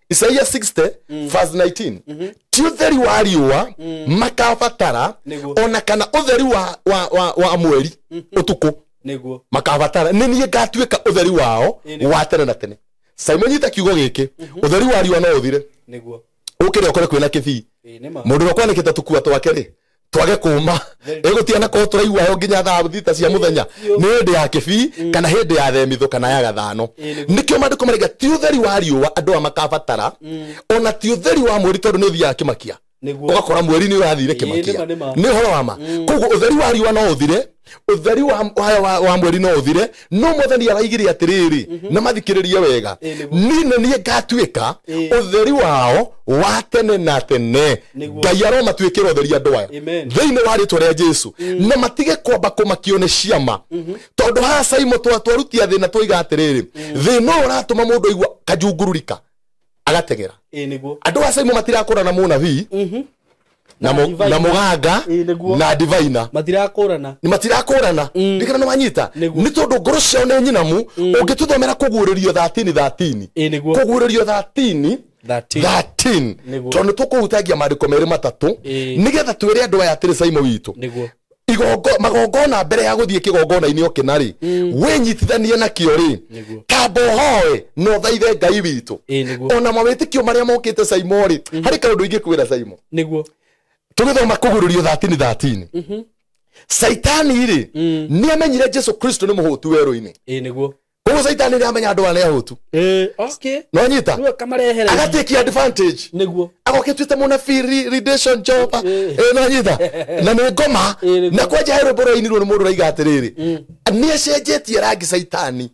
Isaia 60 verse 19 ti ũtheri wa riũa makabatara ona kana ũtheri wa mweri ũtukũ makabatara nĩ niĩ ngatuĩka ũtheri wao wa tene na tene Saimo nyita kiugo gĩkĩ ũtheri wa riũa no ũthire ũkĩre ũkore kwĩna kĩbii mũndũ ũrĩa ũkwanĩkĩte tũkua twake rĩ twage kũma ĩgũtiana korwo tũraigua heho nginya thaa 6 cia mũthenya nĩ hĩndĩ ya kĩbii kana hĩndĩ ya themithũ kana ya gathano nĩkĩo maandĩko maraiga ti ũtheri wa riũa andũ aya makabatara ona ti ũtheri wa mweri tondũ nĩ ũthiaga kĩmakia ũgakora mweri nĩ ũrathire kĩmakia nĩ ũhoro wa ma koguo ũtheri wa riũa no ũthire ũtheri wa mweri no ũthire no mwathani araigire atĩrĩrĩ na mathikĩrĩrie wega niĩ nĩ niĩ ngatuĩka ũtheri wao wa tene na tene Ngai aromatuĩkĩra ũtheri andũ aya thĩinĩ wa rĩtwa rĩa Jesu na matige kwamba kũmakio nĩ ciama tondũ haha Saimo twarutia thĩna twoiga atĩrĩrĩ thĩna ũyũ ũratũma mũndũ aigua kajungururika agategera andũ a Saimo matirakũra na mũnabii na mũganga na divaina matirakũrana ndikana nĩ wanyita nĩ tondũ ngoro ciao nĩ nyinamu ũngĩtũthomera kũguũrĩrio 13 kũguũrĩrio 13 tondũ nĩ tũkũhutagia maandĩko merĩ matatũ nĩgetha twĩre andũ aya atĩrĩ Saimo witũ magongona mbere ya gũthiĩ kĩgongona-inĩ okĩna rĩ wĩnyitithanie nakĩo rĩ kamba ũhoe na ũthaithe Ngai witũ ona mawĩtĩkio marĩa mokĩte Saimo rĩ harĩ kaũndũ ingĩkwĩra Saimo tũgĩthoma kũguũrĩrio 13 Saitani rĩ nĩ amenyire Jesu Kristo nĩ mũhũtu werũ-inĩ koguo Saitani nĩ amenya andũ aya nĩ ahũtu no nyita agatĩkia advantage agokĩtuĩte mũnabii redemption job no nyita na nĩ ngoma na kwanja he rwĩmbo rwainirwo nĩ mũndũ ũraiga atĩrĩrĩ nĩ acenjetie rangi Saitani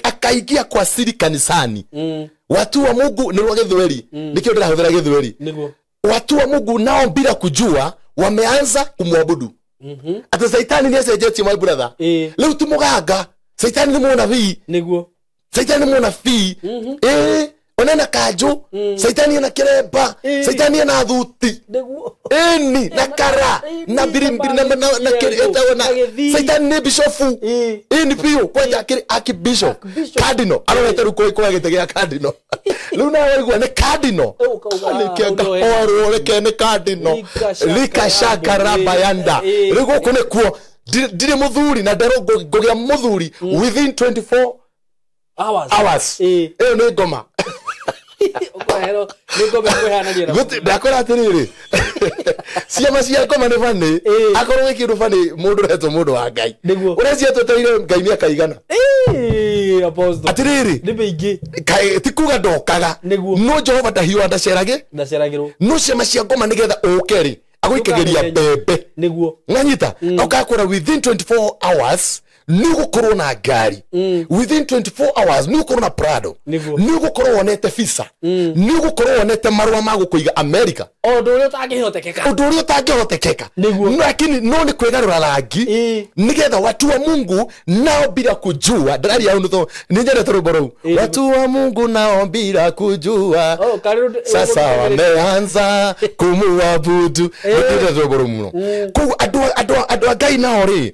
akaingia kwa siri kanisani watu wa Mungu nĩ rwa gĩthweri nĩkĩo ndĩrahũthĩra gĩthweri watu wa Mungu nao bila kujua wameanza kumwabudu ati Saitani nĩ acenjetie my brother rĩu ti mũganga Saitani nĩ mũnabii Saitani nĩ mũnabii onena kanjũ Saitani ena kĩremba Saitani ena thuti ĩni na kara na birimbiri na Saitani nĩ bishofu ĩni biũ kwanja akĩrĩ archbishop cardinal arorete rĩu kwa gĩtĩ gĩa cardinal rĩu nawe waigua nĩ cardinal nĩkĩo ngahorwo reke nĩ cardinal rikashakarabayanda rĩu gũkũ nĩkuo ndirĩ mũthuri na nderwo ngũgĩa mũthuri within 24 hours ĩyo nĩ ngoma ndakwĩra atĩrĩrĩ ciama cia ngoma nĩ bani akorwo wĩ kĩndũ bani mũndũ ũretwo mũndũ wa Ngai ũrĩa ciatwetereire Ngai mĩaka igana atĩrĩrĩ ti kuga ndokaga no Jehova ndahiũha ndaceragĩrwo no ciama cia ngoma nĩgetha ũke rĩ agũikagĩria mbembe nganyita ũgakora within 24 hours Nĩ ũgũkorwo na ngari within 24 hours, nĩ ũgũkorwo na Prado, nĩ ũgũkorwo wonete visa, nĩ ũgũkorwo wonete marũa ma gũkũiga America. Ũndũ ũrĩa ũtangĩhotekeka. Ũndũ ũrĩa ũtangĩhotekeka. Lakini no nĩ kwĩgarũra rangi nĩgetha watu wa Mungu nao bila kujua. Ndĩraria ũndũ nĩ nyendete rwĩmbo rũu. Watu wa Mungu nao bila kujua sasa wameanza kumuabudu. Nĩ rwĩmbo rũu mũno. Koguo andũ a Ngai nao rĩ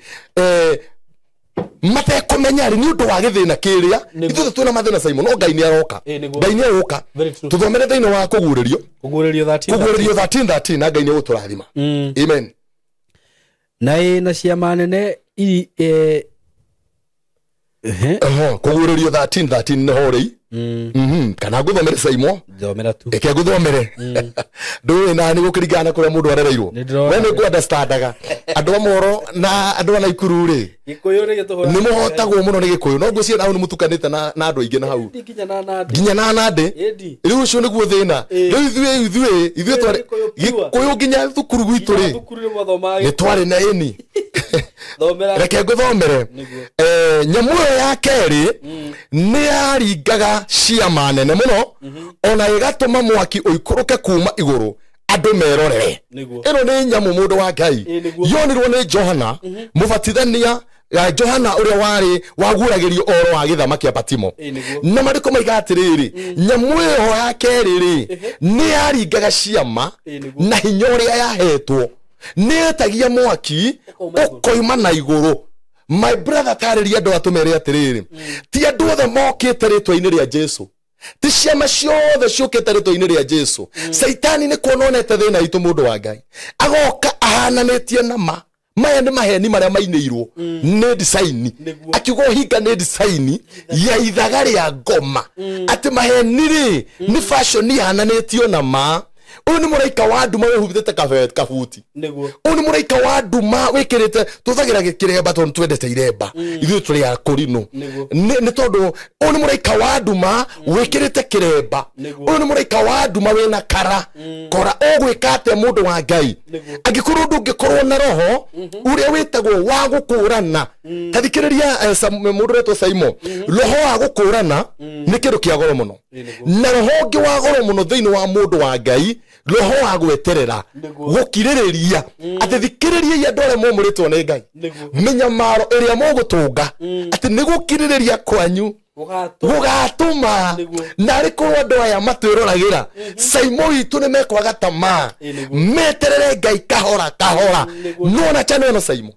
matekũmenya rĩ nĩ ũndũ wa gĩthĩna kĩrĩa ithuĩ twĩna mathĩna Simon, no Ngai nĩ aroka. Ngai nĩ aroka. Tũthomere thĩinĩ wa kũguũrĩrio. Kũguũrĩrio 13. Kũguũrĩrio 13 na Ngai nĩ egũtũrathima. Amen. Na ĩna ciama nene iri kũguũrĩrio 13 nĩ ho rĩ. Kana ngũthomere Simon? Thomera tu. Eke ngũthomere. Ndũĩ na nĩ gũkĩringana na kũrĩa mũndũ arereirwo. We nĩ ngũ-understandaga. Andũ a Moro na andũ a Naikuru rĩ. Gĩkũyũ nĩ gĩtũhũraga. Nĩ mũhotagwo mũno nĩ Gĩkũyũ. No ngwĩciria na hau nĩ mũtukanĩte na andũ aingĩ na hau. Nginya na Nandĩ. Rĩu ũcio nĩguo thĩna. Rĩu ithuĩ twarĩ Gĩkũyũ nginya thukuru gwitũ rĩ. Nĩ twarĩ na ĩni. Reke ngũthomere. Nyamũ ĩyo ya kerĩ nĩ yaringaga ciama nene mũno ona ĩgatũma mwaki ũikũrũke kuma igũrũ andũ merorere. Ĩno nĩ nyamũ mũndũ wa Ngai yonirwo nĩ Johana mũbatithania, Johana ũrĩa warĩ waguragĩrio oro wa gĩthama kĩa Patimo. Na marĩko maiga atĩrĩrĩ, nyamũ ĩyo ya kerĩ rĩ nĩ yaringaga ciama na hinya ũrĩa yahetwo, nĩ ĩtagia mwaki ũkoima na igũrũ. My brother, tarĩria andũ atũmere atĩrĩrĩ, ti andũ othe mokĩte rĩtwa-inĩ rĩa Jesu, ti ciama ciothe ciũkĩte rĩtwa-inĩ rĩa Jesu. Caitani nĩ kuona onete thĩna witũ mũndũ wa Ngai, agoka ahananĩtie na ma maya nĩ maheni marĩa mainĩirwo nĩ design. Akiuga ũhinga nĩ design ya ithaga rĩa ngoma, atĩ maheni rĩ nĩ fashion ihananĩtio na ma. Ũyũ nĩ mũraika wa nduma wĩhumbĩte kabuti. Ũyũ nĩ mũraika wa nduma wĩkĩrĩte, tũthagĩra kĩremba tondũ twendete iremba, ithuĩ tũrĩ a kũrinũ. Nĩ tondũ ũyũ nĩ mũraika wa nduma wĩkĩrĩte kĩremba. Ũyũ nĩ mũraika wa nduma wĩna kara. Kora ũgwĩka atĩa mũndũ wa Ngai? Angĩkorwo ndũngĩkorwo na roho ũrĩa wĩtagwo wa gũkũrana. Ta thikĩrĩria mũndũ ũretwo Simon. Roho wa gũkũrana nĩ kĩndũ kĩa goro mũno. Na roho ũngĩ wa goro mũno thĩinĩ wa mũndũ wa Ngai, roho wa gweterera, gũkirĩrĩria. Atĩ thikĩrĩriai andũ arĩa momũrĩtwo nĩ Ngai mĩnyamaro ĩrĩa mũgũtũnga, atĩ nĩ gũkirĩrĩria kwanyu gũgatũma narĩ korwo andũ aya matwĩroragĩra Saimo witũ nĩ mekwaga tamaa, meterere Ngai kahora kahora. Nona chano ĩno Saimo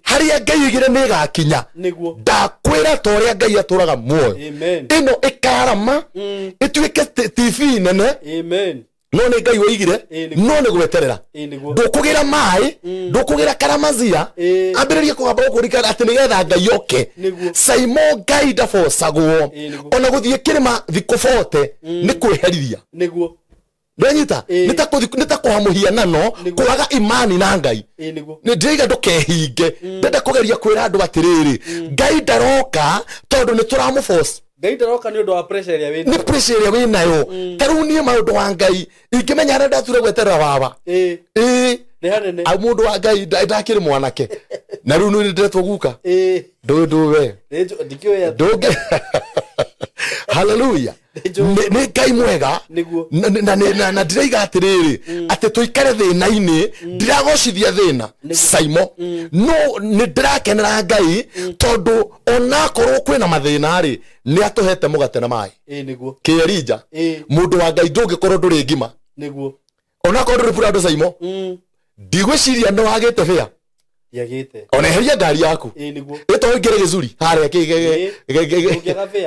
harĩa Ngai oigire nĩ ĩgakinya, ndakwĩra ta ũrĩa Ngai atũraga muoyo, ĩno ĩkarama ĩtuĩke TV nene. No nĩ Ngai oigire, no nĩ gweterera. Ndũkũgĩra maĩ, ndũkũgĩra karamazia, ambĩrĩrie kũgamba gũkũrikana atĩ nĩgetha Ngai oke. Saimo Ngai ndabocagwo ona gũthiĩ kĩrĩma thikũ 40 nĩ kwĩherithia. Ndanyita nĩ ta kũha mũhianano, kwaga imani na Ngai. Nĩ ndĩraiga ndũkehinge. Ndenda kũgeria kwĩra andũ atĩrĩrĩ, Ngai ndaroka tondũ nĩ tũramũboca. Ngai ndaroka nĩ ũndũ wa pressure ĩrĩa wĩnayo. Nĩ pressure ĩrĩa wĩnayo. Ta rĩu niĩ maũndũ wa Ngai ingĩmenya harĩa ndature gweterera baba. Nĩ hanene. Mũndũ wa Ngai ndakĩrĩ mwanake. Na rĩu nĩ ndĩretwo guka. Ndũĩ ndũwe. Ndikĩũĩ. Ndũngĩ. Hallelujah. Nĩ Ngai mwega. Na ndĩraiga atĩrĩrĩ, atĩ tũikare thĩna-inĩ, ndiragocithia thĩna Saimo, no nĩ ndĩrakenera Ngai tondũ onakorwo kwĩna mathĩna rĩ, nĩ atũhete mũgate na maĩ. Kĩerija, mũndũ wa Ngai ndũngĩkorwo ndũrĩ ngima. Onakorwo ndũrĩ Prado Saimo, ndigwĩciria no wagĩte bĩa. Ona eheria ngari yaku ĩto ũingĩre gĩcuri harĩa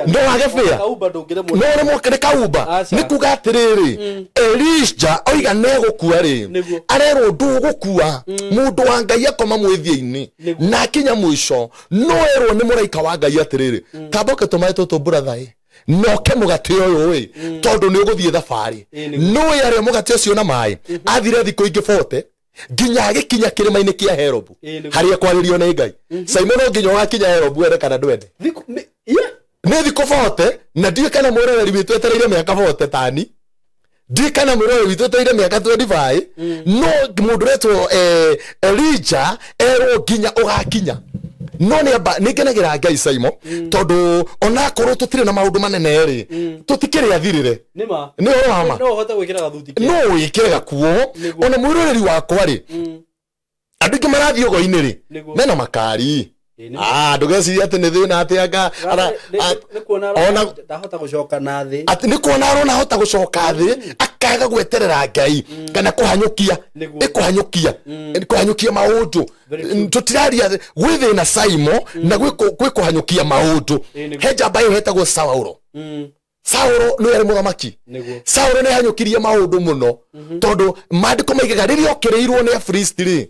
no wage bĩa, no rĩmwe nĩ kaumba. Nĩ kuga atĩrĩrĩ, Elijah oiga nĩegũkua rĩ, arerwo ndũgũkua. Mũndũ wa Ngai akoma mwĩthia-inĩ na akinya mũico, no erwo nĩ mũraika wa Ngai atĩrĩrĩ, tamba ũke tũmaĩ tũtũ brother noke mũgate ũyũ ĩ, tondũ nĩ ũgũthiĩ thabarĩ. Nũĩ arĩa mũgate ũcio na maĩ athire thikũ ingĩ 40 nginya agĩkinya kĩrĩma-inĩ kĩa Herobu harĩa kwarĩrio nĩ Ngai. Simon no nginya ũgakinya Herobu wende kana ndwende. Nĩ thikũ 40 na ndiũĩ kana mwĩroreri witũ etereire mĩaka 40 tani, ndiũĩ kana mwĩroreri witũ etereire mĩaka 25. No mũndũ ũretwo Elijah erwo nginya ũgakinya. No nĩ ngenagĩra Ngai Saimo tondũ onakorwo tũtirĩ na maũndũ manene rĩ, tũtikĩrĩ athirĩre. Nĩma. Nĩ ũhoro wa ma. No ũhote gwĩkĩra gathuti kega. No wĩkĩre gakuo. Ona mwĩroreri wakwa rĩ, andũ aingĩ marathiĩ ũgo-inĩ rĩ, Nĩguo. mena makari. Ĩĩ, nĩ- Ndũgecirie atĩ nĩ thĩna atĩ anga Nĩ kuona ndahota gũcoka na thĩ. Atĩ nĩ kuona arona ahota gũcoka thĩ, akaga gweterera Ngai kana kũhanyũkia. Nĩguo. Ĩkũhanyũkia. Kũhanyũkia maũndũ. Very true. Tũtiraria gwĩ thĩna Saimo na gwĩ kũhanyũkia maũndũ. Ĩĩ, nĩguo. He njamba ĩyo hetagwo Saũlo. Saũlo nĩwe arĩ mũthamaki. Nĩguo. Saũlo nĩ ahanyũkirie maũndũ mũno tondũ maandĩko maigaga rĩrĩa okĩrĩirwo nĩ Afilisti rĩ,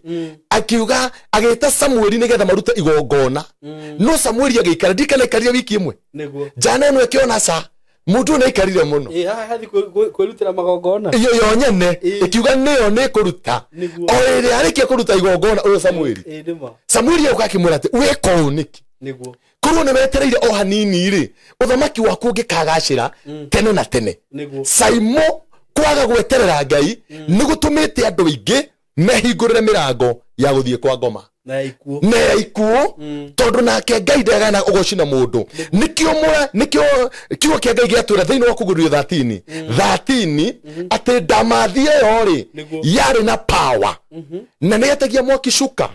akiuga agĩta Samueli nĩgetha marute igongona. No Samueli agĩikara, ndirikana aikarire wiki ĩmwe. Nĩguo. Njana ĩno ĩkĩona ca mũndũ ũyũ nĩ aikarire mũno. Ĩĩ, haha hathi kwĩrutĩra magongona. Iyo yo nyene Ĩĩ. ĩkiuga nĩyo nĩ kũruta. Nĩguo. O rĩrĩa arĩkia kũruta igongona ũyũ Samueli. Ĩĩ, nĩma. Samueli agĩũka akĩmwĩra atĩ wĩka ũũ nĩkĩ? Nĩguo. Korwo nĩ wetereire o hanini rĩ, ũthamaki waku ũngĩkagacĩra tene na tene. Nĩguo. Saimo kwaga gweterera Ngai nĩ gũtũmĩte andũ aingĩ mehingũrĩre mĩrango ya gũthiĩ kwa ngoma Na ya ikuũ. na ya ikuũ, tondũ nake Ngai ndegana ũgocina mũndũ. Nĩkĩo nĩkĩo kiugo kĩa Ngai gĩatwĩra thĩinĩ wa Kũguũrĩrio 13:13 atĩ ndamathi ĩyo rĩ Nĩguo. yarĩ na power na nĩ yetagia mwaki cuka.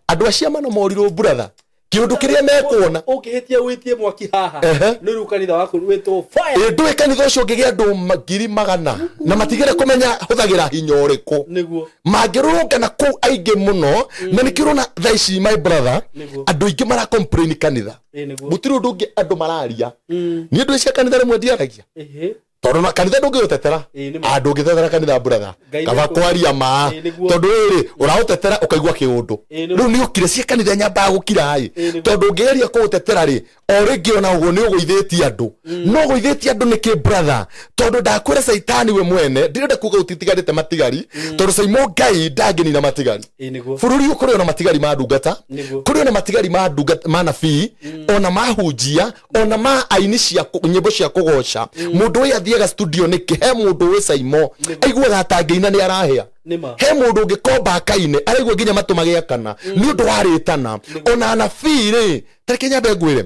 Andũ acio mana morirwo brother, kĩũndũ kĩrĩa mekuona Ũngĩhĩtia wĩtie mwaki haha. Ehe. Nĩ rĩu kanitha waku wĩtwo fire. Ĩ, ndũĩ kanitha ũcio ũngĩgĩa andũ 100,000 na matigere kũmenya hũthagĩra hinya ũrĩkũ. Nĩguo. Mangĩrũrũngana kũu aingĩ mũno, na nĩkĩo ũrona thaa ici my brother, Nĩguo. andũ aingĩ mara complain kanitha. Ĩĩ, nĩguo. Gũtirĩ ũndũ ũngĩ andũ mararia. Niĩ ndũ cia kanitha rĩmwe ndiaragia. Ĩhĩ. Tondũ na kanitha ndũngĩũtetera. Ĩĩ, nĩ ma. Ndũngĩtetera kanitha brother. Ngai Kaba nĩkũ- kwaria ma. Ĩĩ, nĩguo. Tondũ rĩrĩ ũraũtetera ũkaigua kĩũndũ. Ĩĩ, nĩguo. Rĩu nĩ ũkire cia kanitha nyambaga gũkira ĩ. Ĩĩ, nĩguo. Tondũ ũngĩgeria kũũtetera rĩ, o rĩngĩ ona ũguo nĩ ũgũithĩtie andũ. No ũgũithĩtie andũ nĩkĩ brother? Tondũ ndakwĩra Caitani we mwene, ndirenda kuga ũtitigarĩte matigari, tondũ Saimo Ngai ndangĩnina matigari. Ĩĩ, nĩguo. Bũrũri ũyũ kũrĩ ona matigari ma ndungata, Nĩguo. kũrĩ ona matigari ma ndungata ma nabii, ona ma hunjia, ona ma aini cia nyĩmbo cia kũgoca. Mũndũ ũyũ athiaga studio nĩkĩ? He mũndũ wĩ Saimo aiguaga atangĩina nĩ arahĩa. Nĩma. He mũndũ ũngĩkomba akaine araigua nginya matũ magĩakana nĩ ũndũ wa rĩtana. Ona anabii rĩ, ta reke nyambe ngwĩre,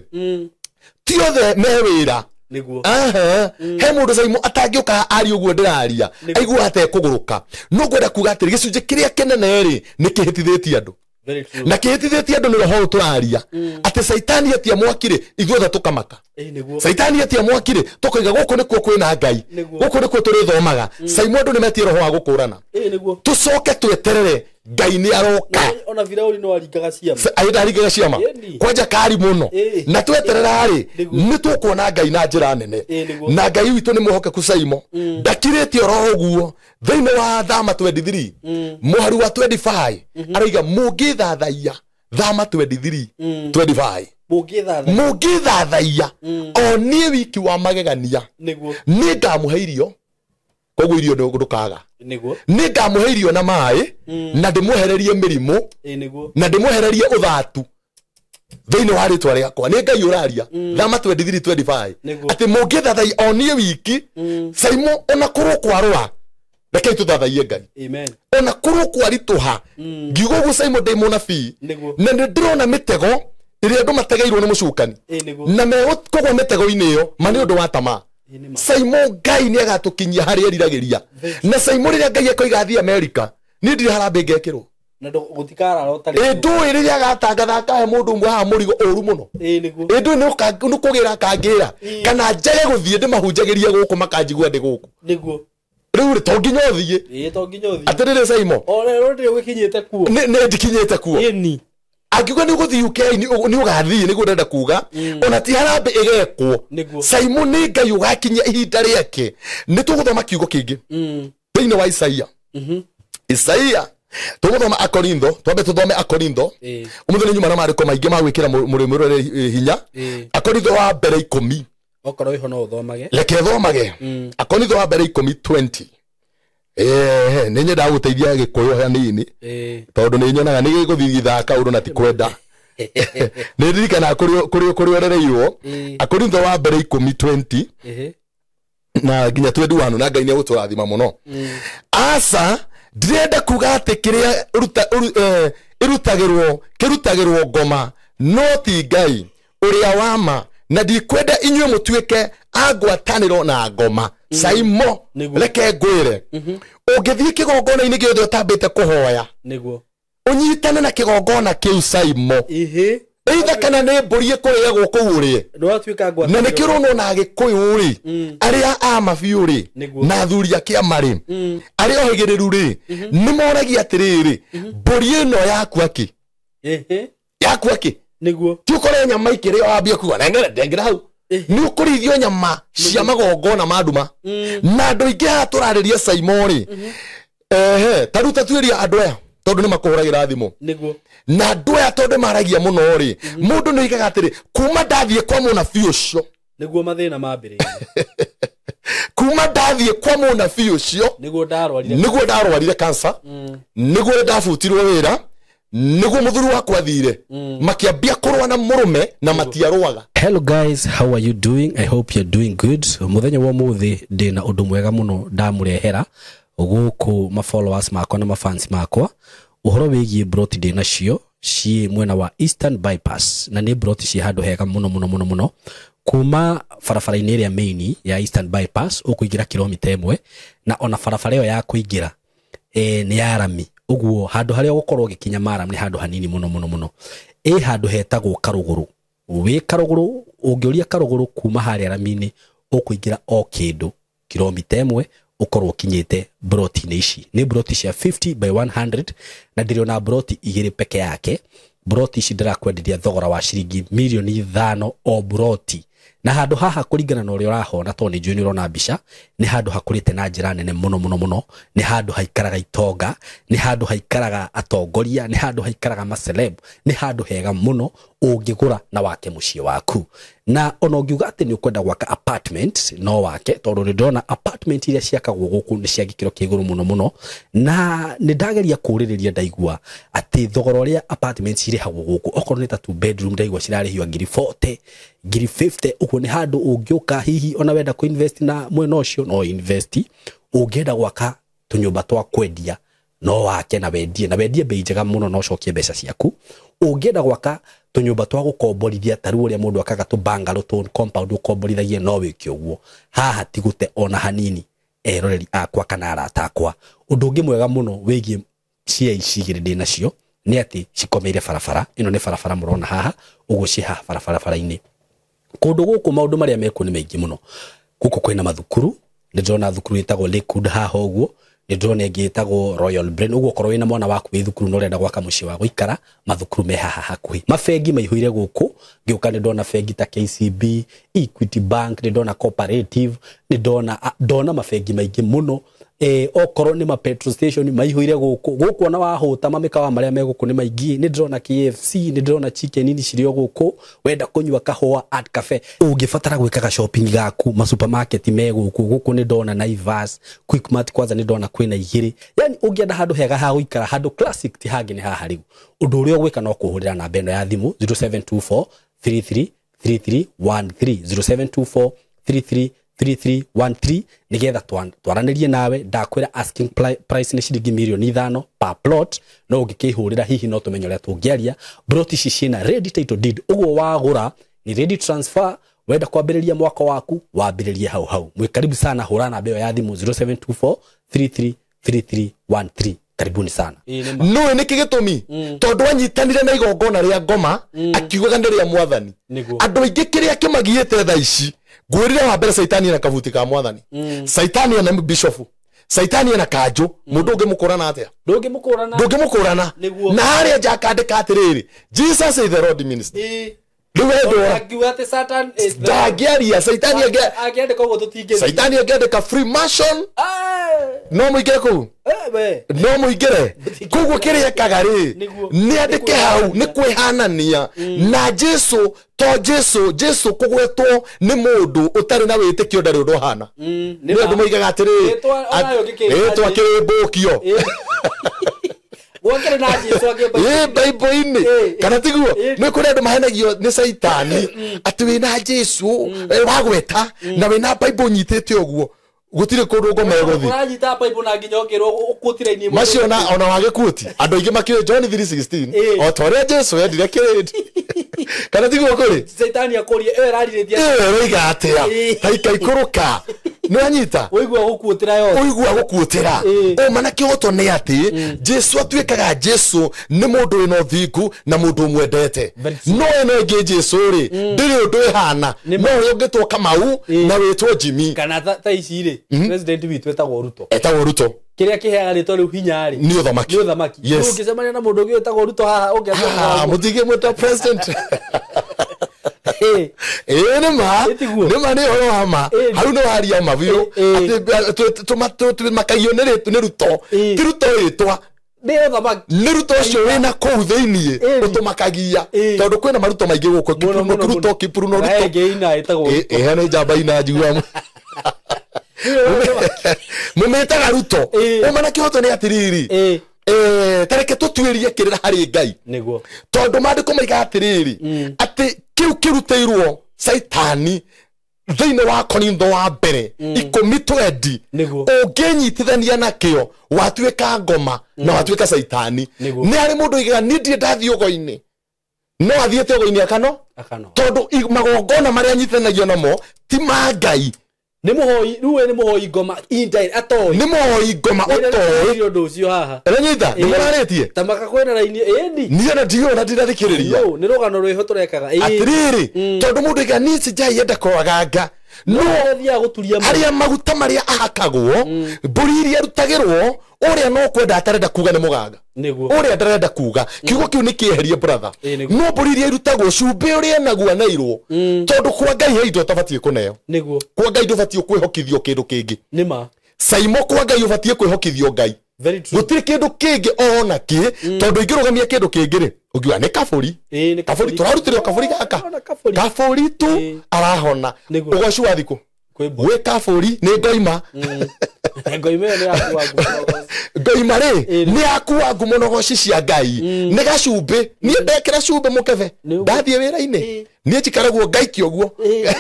ti othe me wĩra. Nĩguo. Aha. He mũndũ Saimo atangĩũka aria ũguo ndĩraria, Nĩguo. aiguaga atekũgũrũka. No ngwenda kuga atĩrĩ, gĩcunjĩ kĩrĩa kĩnene rĩ nĩ kĩhĩtithĩtie andũ. Very true. Na kĩhĩtithĩtie andũ nĩ roho ũyũ tũraria atĩ Caitani etia mwaki rĩ, ithuothe tũkamaka. Ĩĩ, nĩguo. Caitani etia mwaki rĩ, tũkoiga gũkũ nĩkuo kwĩna Ngai, Nĩguo. gũkũ nĩkuo tũrĩthomaga. Saimo andũ nĩmetie roho wa gũkũrana. Ĩĩ, nĩguo. Tũcoke tweterere Ngai nĩ aroka. Ona Firaũni no aringaga ciama. Aringaga ciama Ĩni. kwanja kari mũno. Ĩĩ. Na tweterera rĩ, Nĩguo. nĩ tũkuona Ngai na njĩra nene. Ĩĩ, nĩguo. Na Ngai witũ nĩ mwĩhokeku Saimo, ndakirĩte oro ũguo. Thĩinĩ wa Thama 23 mũhari wa 25 arauga mũngĩthathaiya, Thama 23 25, Mũngĩthathaiya. mũngĩthathaiya o niĩ wiki wa magegania, Nĩguo. nĩ ngamũhe irio. Koguo irio ndũkaga. Nĩguo. Nĩ ngamũhe irio na maĩ, na ndĩmwehererie mĩrimũ, Ĩĩ, nĩguo. na ndĩmwehererie ũthatu thĩinĩ wa rĩtwa rĩakwa. Nĩ Ngai ũraria. Thama 23:25 Nĩguo. atĩ mũngĩthathaiya o niĩ wiki. Saimo ona korwo kwarũa, rekei tũthathaiye Ngai. Amen. Ona korwo kwaritũha, ngiuga ũguo Saimo ndĩ mũnabii, Nĩguo. na nĩ ndĩrona mĩtego ĩrĩa andũ mategeirwo nĩ mũcukani, Ĩĩ, nĩguo. na megũkũgwa mĩtego-inĩ ĩyo ma nĩ ũndũ wa tamaa. Ĩĩ, nĩma. Saimo Ngai nĩ agatũkinyia harĩa eriragĩria. Na Saimo rĩrĩa Ngai akoiga athiĩ Amerika, niĩ ndirĩ harambĩ ngekĩrwo. Na gũtikarara ũtarĩ Ĩ, kuo. ndũĩ rĩrĩa agatangatha akahe mũndũ ũmwe haha mũrigo ũru mũno. Ĩĩ, nĩguo. Ĩ, ndũĩ nĩ kũgĩra akangĩra, Ĩĩ. kana njage gũthiĩ ndĩmahunjagĩrie gũkũ makanjigua ndĩ gũkũ. Nĩguo. Rĩu rĩ, to nginya ũthiĩ. Ĩĩ, to nginya ũthiĩ. Atĩrĩrĩ Saimo, O rĩo ndĩrĩ ũgĩkinyĩte kuo. nĩ ndikinyĩte kuo. Ĩni. Angiuga nĩ ũgũthiĩ UK nĩ ũgathiĩ, nĩguo ndĩrenda kuga. Ona ti harambĩ ĩgekwo. Nĩguo. Saimo nĩ Ngai ũgakinyia ihinda rĩake. Nĩ tũgũthoma kiugo kĩngĩ thĩinĩ wa Isaia. Isaia tũgũthoma Akorintho, twambe tũthome Akorintho. Ĩĩ. Ũmũthĩ nĩ nyuma na maandĩko maingĩ ma gwĩkĩra mũrĩmũrore hinya. Ĩĩ. Akorintho wa mbere 10. Okorwo wĩho no ũthomage. Reke thomage. Akorintho wa mbere 10:20. Nĩ nyendaga gũteithia Gĩkũyũ hanini. Ĩĩ. Tondũ nĩ nyonaga nĩ gĩgũthiĩ gĩthaka ũndũ na ti kwenda. Nĩ ndirikanaga kũrĩa ũrereirwo. Ĩĩ. Akorintho wa mbere 10:20 Ĩhĩ. na nginya 21, na Ngai nĩ egũtũrathima mũno. Aca, ndĩrenda kuga atĩ kĩrĩa kĩrutagĩrwo ngoma No ti Ngai ũrĩa wa ma, na ndikwenda inyuĩ mũtuĩke a ngwatanĩro na ngoma. Saimo, reke ngwĩre, ũngĩthiĩ kĩgongona-inĩ gĩothe ũtambĩte kũhoya, nĩguo ũnyitane na kĩgongona kĩu Saimo, either kana nĩ mbũri ĩkũrĩagwo kũu ũrĩe, na nĩkĩo ũrona ona Agĩkũyũ rĩ, arĩa a mabiũ rĩ, na athuri a kĩama rĩ, arĩa ohĩgĩrĩru rĩ, nĩ moragia atĩrĩrĩ, mbũri ĩno yakua kĩ? Yakua kĩ? Nĩguo. Ti ũkore nyama ikĩrĩo wambie kuga nengera ndengera hau. Nĩ ũkũrĩithio nyama cia magongona ma nduma. Na andũ aingĩ haha tũrarĩria Saimo rĩ, ta rĩu ta tuĩria andũ aya tondũ nĩ makũhũragĩra thimũ. Nĩguo. Na andũ aya tondũ maragia mũno rĩ, mũndũ nĩ oigaga atĩrĩ, kuma ndathiĩ kwa mũnabii ũcio, nĩguo mathĩna mambĩrĩirie. Kuma ndathiĩ kwa mũnabii ũcio, nĩguo nĩguo ndarwarire cancer, nĩguo ndabutirwo wĩra, nĩguo mũthuri wakwa athire, makĩambia kũrũa na mũrũme na matiarũaga. Hello guys, how are you doing? I hope you're doing good. Mũthenya wa ũmũthĩ ndĩna ũndũ mwega mũno ndamũrehera gũkũ ma followers makwa na ma fans makwa, ũhoro wĩgiĩ broti ndĩ nacio ciĩ mwena wa Eastern Bypass, na nĩ broti ciĩ handũ hega mũno mũno mũno mũno, kuma barabara-inĩ ĩrĩa main ya Eastern Bypass ũkũingĩra kilomita 1, na ona barabara ĩyo ya kũingĩra nĩ ya rami, ũguo handũ harĩa ũgũkorwo ũgĩkinya maram nĩ handũ hanini mũno mũno mũno. Ĩ handũ hetagwo Karũgũrũ. Wĩ Karũgũrũ, ũngĩũria Karũgũrũ kuma harĩa rami-inĩ ũkũingĩra o kĩndũ kilomita 1 ũkorwo ũkinyĩte broti-inĩ ici. Nĩ broti cia 50 by 100, na ndĩrĩ ona broti 2 peke yake. Broti ici ndĩrakwenderia thogora wa ciringi mirioni 5 o broti. Na handũ haha kũringana na ũrĩa ũrahona, tondũ nĩ njũĩ nĩ ũrona mbica, nĩ handũ hakũrĩte na njĩra nene mũno mũno mũno, nĩ handũ haikaraga itonga, nĩ handũ haikaraga atongoria, nĩ handũ haikaraga maceleb, nĩ handũ hega mũno ũngĩgũra na wake mũciĩ waku. Na ona ũngiuga atĩ nĩ ũkwenda gwaka apartment, no wake, tondũ nĩ ndĩrona apartment iria ciakagwo gũkũ nĩ cia gĩkĩro kĩa igũrũ mũno mũno. Na nĩ ndageria kũũrĩrĩria ndaigua atĩ thogora ũrĩa apartment cirĩhagwo gũkũ, okorwo nĩ ta 2 bedroom ndaigua cirarĩhio ngiri 40, ngiri 50, ũguo nĩ handũ ũngĩũka hihi ona wenda kũ-invest na mwena ũcio no invest. Ũngĩenda gwaka tũnyũmba twa kwendia no wake na wendie, na wendie bei njega mũno na ũcokie mbeca ciaku. Ũngĩenda gwaka tũnyũmba twa gũkomborithia ta rĩu ũrĩa mũndũ akaga tũ bungalow tũ compound ũkomborithagie, no wĩke ũguo. Haha ti gũte ona hanini, eroreri akwa kana arata akwa. Ũndũ ũngĩ mwega mũno wĩgiĩ cia ici igĩrĩ ndĩ nacio nĩ atĩ cikomeire barabara. Ĩno nĩ barabara mũrona haha, ũguo ciĩ haha barabara-inĩ. Kũndũ gũkũ maũndũ marĩa mekuo nĩ maingĩ mũno. Gũkũ kwĩna mathukuru, nĩ ndĩrona thukuru ĩtagwo Lakewood haha ũguo, nĩ ndĩrona ĩngĩ ĩtagwo Royal Brain. Ũguo okorwo wĩna mwana waku wĩ thukuru na ũrenda gwaka mũciĩ wa gũikara, mathukuru me haha hakuhĩ. Mabengi maihũire gũkũ, ngĩũka nĩ ndona bengi ta KCB, Equity Bank, nĩ ndona Cooperative, nĩ ndona mabengi maingĩ mũno. Okorwo nĩ ma petrol station maihũire gũkũ. Gũkũ ona wahũta mamĩkawa marĩa me gũkũ nĩ maingĩ. Nĩ ndĩrona KFC, nĩ ndĩrona chicken ini cirĩ o gũkũ. Wenda kũnyua kahũa at cafe, ũngĩbatara gwĩkaga shopping gaku, ma supermarket me gũkũ. Gũkũ nĩ ndona Naivas, Quickmart kwanza nĩ ndona kwĩna 2. Yani ũngĩenda handũ hega ha gũikara, handũ classic ti hangĩ nĩ haha rĩu. Ũndũ ũrĩa ũgwĩka no kũhũrĩra namba ĩno ya thimũ 0724 33 3313, 0724 33 3313, nigetha twaranĩrie nawe. Ndakwĩra asking price nĩ ciringi mirioni 5 per plot, no ũngĩkĩhũrĩra hihi no tũmenye ũrĩa tũngĩaria. Plot ici ciĩna ready title deed, ũguo wagũra ni ready transfer. Wenda kwambĩrĩria mwaka waku wambĩrĩrie hau hau. Mwĩ karibu sana, hũra namba ĩyo ya thimũ 0724 33 3313. Karibuni sana. Nũĩ nĩkĩ gĩtũmi? Tondũ anyitanire na igongona rĩa ngoma, akiugaga nĩ rĩa mwathani. Andũ aingĩ kĩrĩa kĩmagiĩte thaa ici, ngwĩrire wa mbere Saitani ena kabuti ka mwathani, Saitani ena bishofu, Saitani ena kanjũ. Mũndũ ũngĩmũkũrana atĩa? Ndũngĩmũkũrana. Ndũngĩmũkũrana. Na harĩa nja akandĩka atĩrĩrĩ, Jesus is the Lord minister. Rĩu ndangĩaria Saitani Saitani angĩandĩka Freemason, no mũingĩre kũu, no mũingĩre. Koguo kĩrĩa ekaga rĩ, nĩ andĩke hau nĩ kwĩhanania na Jesu. To Jesu, Jesu kũgwetwo nĩ mũndũ ũtarĩ na wĩtĩkio ndarĩ ũndũ ũhana. Nĩ andũ moigaga atĩrĩrĩ, rĩtwa kĩrĩmbũkio Bible-inĩ, kana tiguo? Nĩ kũrĩ andũ mahenagio nĩ Saitani atĩ wĩna Jesu wagweta na wĩna Bible ũnyitĩte ũguo. Gũtirĩ kũndũ ngoma ĩgũthiĩ. Ũranyita Bible na nginya ũkĩrwo ũkũtira-inĩ. Macio na ona wagĩkuoti andũ aingĩ makĩũĩ John 3:16 Ĩĩ. o ta ũrĩa Jesu endire kĩrĩndĩ kana tiguo kũrĩ Caitani akũrie ĩyo ĩrarĩrĩria. Ĩyo ĩroiga atĩa? Ĩĩ. Taikaikũrũka nĩwanyita Ũigua gũkuũtĩra yothe. Ũigua gũkuũtĩra. Ĩĩ. Ũma na kĩhoto nĩ atĩ Jesu atuĩkaga Jesu nĩ mũndũ wĩna ũthingu na mũndũ ũmwendete. Very true. No ĩno ĩngĩ Jesu rĩ ndĩrĩ ũndũ ĩhana Nĩ no ũrĩa ũngĩtwo Kamau na wĩtwo Jimmy. Kana ta ici rĩ, president witũ etagwo Ruto. Etagwo Ruto. Kĩrĩa kĩheaga rĩtwa rĩu hinya rĩ Nĩ ũthamaki. Nĩ ũthamaki. Yes. Rĩu ũngĩcemania na mũndũ ũngĩ wĩtagwo Ruto haha ũngĩambia Ah, mũtingĩmwĩta president. Ĩĩ. Ĩĩ nĩ ma. Ĩtiguo. Nĩ ma nĩ ũhoro wa ma. Ĩĩ. Hau nĩ waria ma biũ. Ĩĩ. Atĩ tũmakagio nĩ Ruto. Ĩĩ. Ti Ruto rĩtwa. Nĩ ũthamaki. Nĩ Ruto ũcio wĩna kũu thĩiniĩ Ĩĩ. ũtũmakagia. Ĩĩ. Tondũ kwĩna maruto maingĩ gũkũ. Mũno, Kipuruno mũno, Ruto, mũno. Kipuruno Na Ruto. ĩngĩ ina ĩtagwo Ĩĩ, Ruto. ĩĩ, nĩ njamba ina njiguaga. Mũmĩtaga Ruto. Ĩĩ. Ũma na kĩhoto nĩ atĩrĩrĩ. Ĩĩ. Ta reke tũtuĩrie kĩrĩra harĩ Ngai. Nĩguo. Tondũ maandĩko maiga atĩrĩrĩ atĩ kĩu kĩrutĩirwo Caitani thĩinĩ wa Korintho wa mbere 10:20 Nĩguo. ũngĩnyitithania nakĩo watuĩka ngoma na watuĩka Caitani. Nĩguo. Nĩ harĩ mũndũ oigaga niĩ ndirĩ ndathiĩ ũgo-inĩ no athiĩte ũgo-inĩ akano Akano. tondũ magongona marĩa anyitithanagio namo ti ma Ngai. Nĩ mũhoi rĩu we nĩ mũhoi ngoma indirect atoĩ. Nĩ mũhoi ngoma ũtoĩ. Ũndũ ũcio haha. Ũranyita? Nĩ Ĩĩ. mũrarĩtie? Ta maka kwĩna raini ĩni. Niĩ ona ndiũĩ ona ndirathikĩrĩria. No, nĩ rũgano rwĩho tũrekaga. Ĩĩ. Atĩrĩrĩ tondũ mũndũ oigaga niĩ sinjaienda kwaganga no Athiaga gũturia mũno. arĩa maguta marĩa ahakagwo mbũri iria arutagĩrwo ũrĩa no kwenda atarenda kuga nĩ mũganga. Nĩguo. Ũrĩa ndarenda kuga kiugo kĩu nĩ kĩeherie brother. Ĩĩ, nĩguo. No mbũri iria irutagwo cumbĩ ũrĩa enaguo anairwo tondũ kwa Ngai he indo ũtabatiĩ kũneo. Nĩguo. Kwa Ngai ndũbatiĩ kwĩhokithio kĩndũ kĩngĩ. Nĩ ma. Saimo kwa Ngai ũbatiĩ kwĩhokithio Ngai. Very true. Gũtirĩ kĩndũ kĩngĩ ona kĩ tondũ ingĩrũgamia kĩndũ kĩngĩ rĩ ũngiuga nĩ kabũri. Ĩĩ, nĩ Kabũri tũrarutĩrwo kabũri gaka. Ona kabũri. Kabũri tu Ĩĩ. arahona. Nĩguo. Ũgoci wa thikũ. Kwĩ mbũri. Gwĩ kabũri nĩ ngoima. Ngoima ĩyo nĩ yaku wa ngumo. Ngoima rĩ Ĩĩ. nĩ yakua ngumo na ũgoci cia Ngai. Nĩ gacumbĩ. Niĩ ndekĩra cumbĩ mũkebe. Nĩ ũguo. Ndathiĩ wĩra-inĩ. Ĩĩ. Niĩ njikaragwo ngaikio ũguo. Ĩĩ.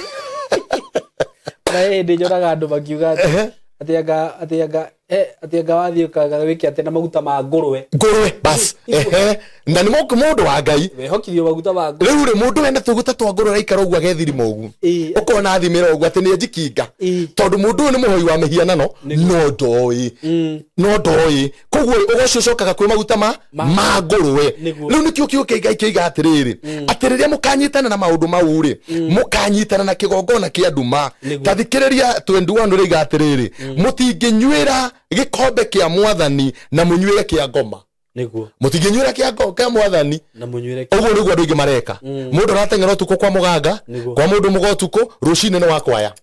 Na hĩndĩ nyonaga andũ makiuga atĩ Ehe. atĩ anga wathiĩ ũkaga wĩke atĩ na maguta ma ngũrwe. Ngũrwe bas. Ehe. Na nĩ mũndũ wa Ngai. Wehokithio maguta ma ngũrwe. Rĩu rĩ mũndũ wena tũguta twa ngũrwe araikara ũguo agethirima ũguo. Ĩĩ. Ũkona athimĩra ũguo atĩ nĩ njikinga. Ĩĩ. Tondũ mũndũ ũyũ nĩ mũhoi wa mĩhianano no ndoĩ. No ndoĩ. Koguo ũgoci ũcokaga kwĩ maguta ma ngũrwe. Nĩguo. Rĩu nĩkĩo kiugo kĩa Ngai kĩoiga atĩrĩrĩ atĩ rĩrĩa mũkanyitana na maũndũ mau rĩ mũkanyitana na kĩgongona kĩa nduma. Nĩguo. Ta thikĩrĩria 21 rĩiga atĩrĩrĩ mũtingĩnyuĩra gĩkombe kĩa mwathani na mũnyuĩre kĩa ngoma. Nĩguo. Mũtingĩnyuĩra kĩa mwathani Na mũnyuĩre ũguo nĩguo andũ aingĩ mareka. Mũndũ arateng'era ũtukũ kwa mũganga Nĩguo. kwa mũndũ mũga ũtukũ rũcinĩ nĩ wakwaya.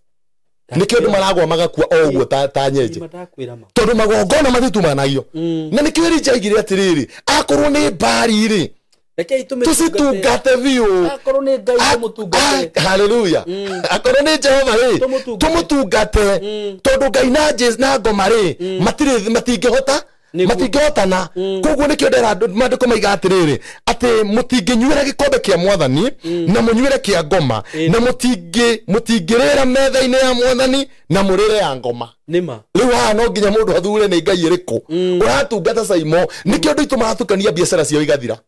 Nĩkĩo andũ maragwa magakua o ũguo ta nyenje. Ima ndakwĩra ma. Tondũ magongona matitumanaio. Na nĩkĩo Elijah oigire atĩrĩrĩ akorwo nĩ mbari rĩ Rekei tũmĩtungate. tũcitungate biũ. Akorwo nĩ Ngai tũmũtungate. Haleluya. Akorwo nĩ Jehova rĩ Tũmũtungate. tũmũtungate tondũ Ngai na Jesu na ngoma rĩ matirĩ matingĩhota Nĩguo. matingĩhotana. Koguo nĩkĩo ndera maandĩko maiga atĩrĩrĩ atĩ mũtingĩnyuĩra gĩkombe kĩa mwathani na mũnyuĩre kĩa ngoma na mũtingĩrĩra metha-inĩ ya mwathani na mũrĩre ya ngoma. Nĩ ma. Rĩu haha no nginya mũndũ athure nĩ Ngai ĩrĩkũ ũratungata Saimo. Nĩkĩo andũ aitũ maratukania biacara ciao igathira.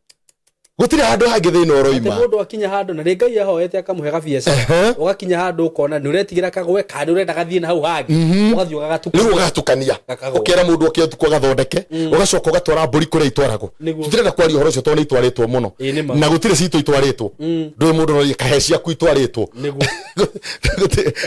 Gũtirĩ handũ hangĩ thĩna ũroima. Atĩ mũndũ akinya handũ na rĩ Ngai ahoete akamũhe gabiacara. Ehe. Ũgakinya handũ ũkona nĩ ũretigĩra kagwe kana nĩ ũrenda gathiĩ na hau hangĩ. Ũgathiĩ ũgagatukania. Rĩu ũgatukania. Gakagwa. Ũkera mũndũ oke ũtukũ agathondeke ũgacoka ũgatwara mbũri kũrĩa itwaragwo. Nĩguo. Tũtirenda kwaria ũhoro ũcio tondũ nĩ itwarĩtwo mũno. Ĩĩ, nĩ ma. Na gũtirĩ citũ itwarĩtwo. Ndũĩ mũndũ no kahe ciaku itwarĩtwo. Nĩguo.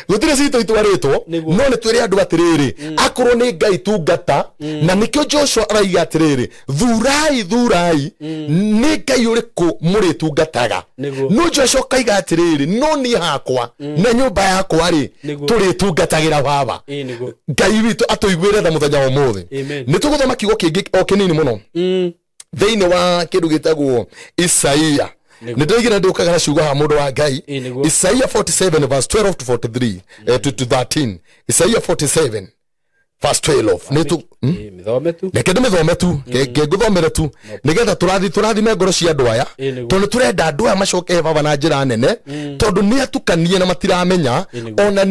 Gũtirĩ citũ itwarĩtwo. Nĩguo. No nĩ twĩre andũ atĩrĩrĩ akorwo nĩ Ngai tungata na nĩkĩo Joshua araiga atĩrĩrĩ thurai thurai nĩ Ngai ũrĩkũ mũrĩtungataga. Nĩguo. No Joshua akaiga atĩrĩrĩ no niĩ hakwa na nyũmba yakwa rĩ Nĩguo. tũrĩtungatagĩra baba. Ĩĩ, nĩguo. Ngai witũ atũiguĩre tha mũthenya wa ũmũthĩ. Amen. Nĩ tũgũthoma kiugo kĩngĩ o kĩnini mũno thĩinĩ wa kĩndũ gĩtagwo Isaia. Nĩguo. Nĩ ndoigire ndĩũkaga na ciugo haha mũndũ wa Ngai. Ĩĩ, nĩguo. Isaia 47 verse 12 to 43 to 13. Isaia 47 Verse 12 nĩ tu Mĩthome tu. Reke ndĩmĩthome tu, ngĩngũthomere tu nĩgetha tũrathime ngoro cia andũ aya. Ĩ, nĩguo. Tondũ tũrenda andũ aya macoke he baba na njĩra nene, tondũ nĩ atukanie na matiramenya. Ĩ, nĩguo. Ona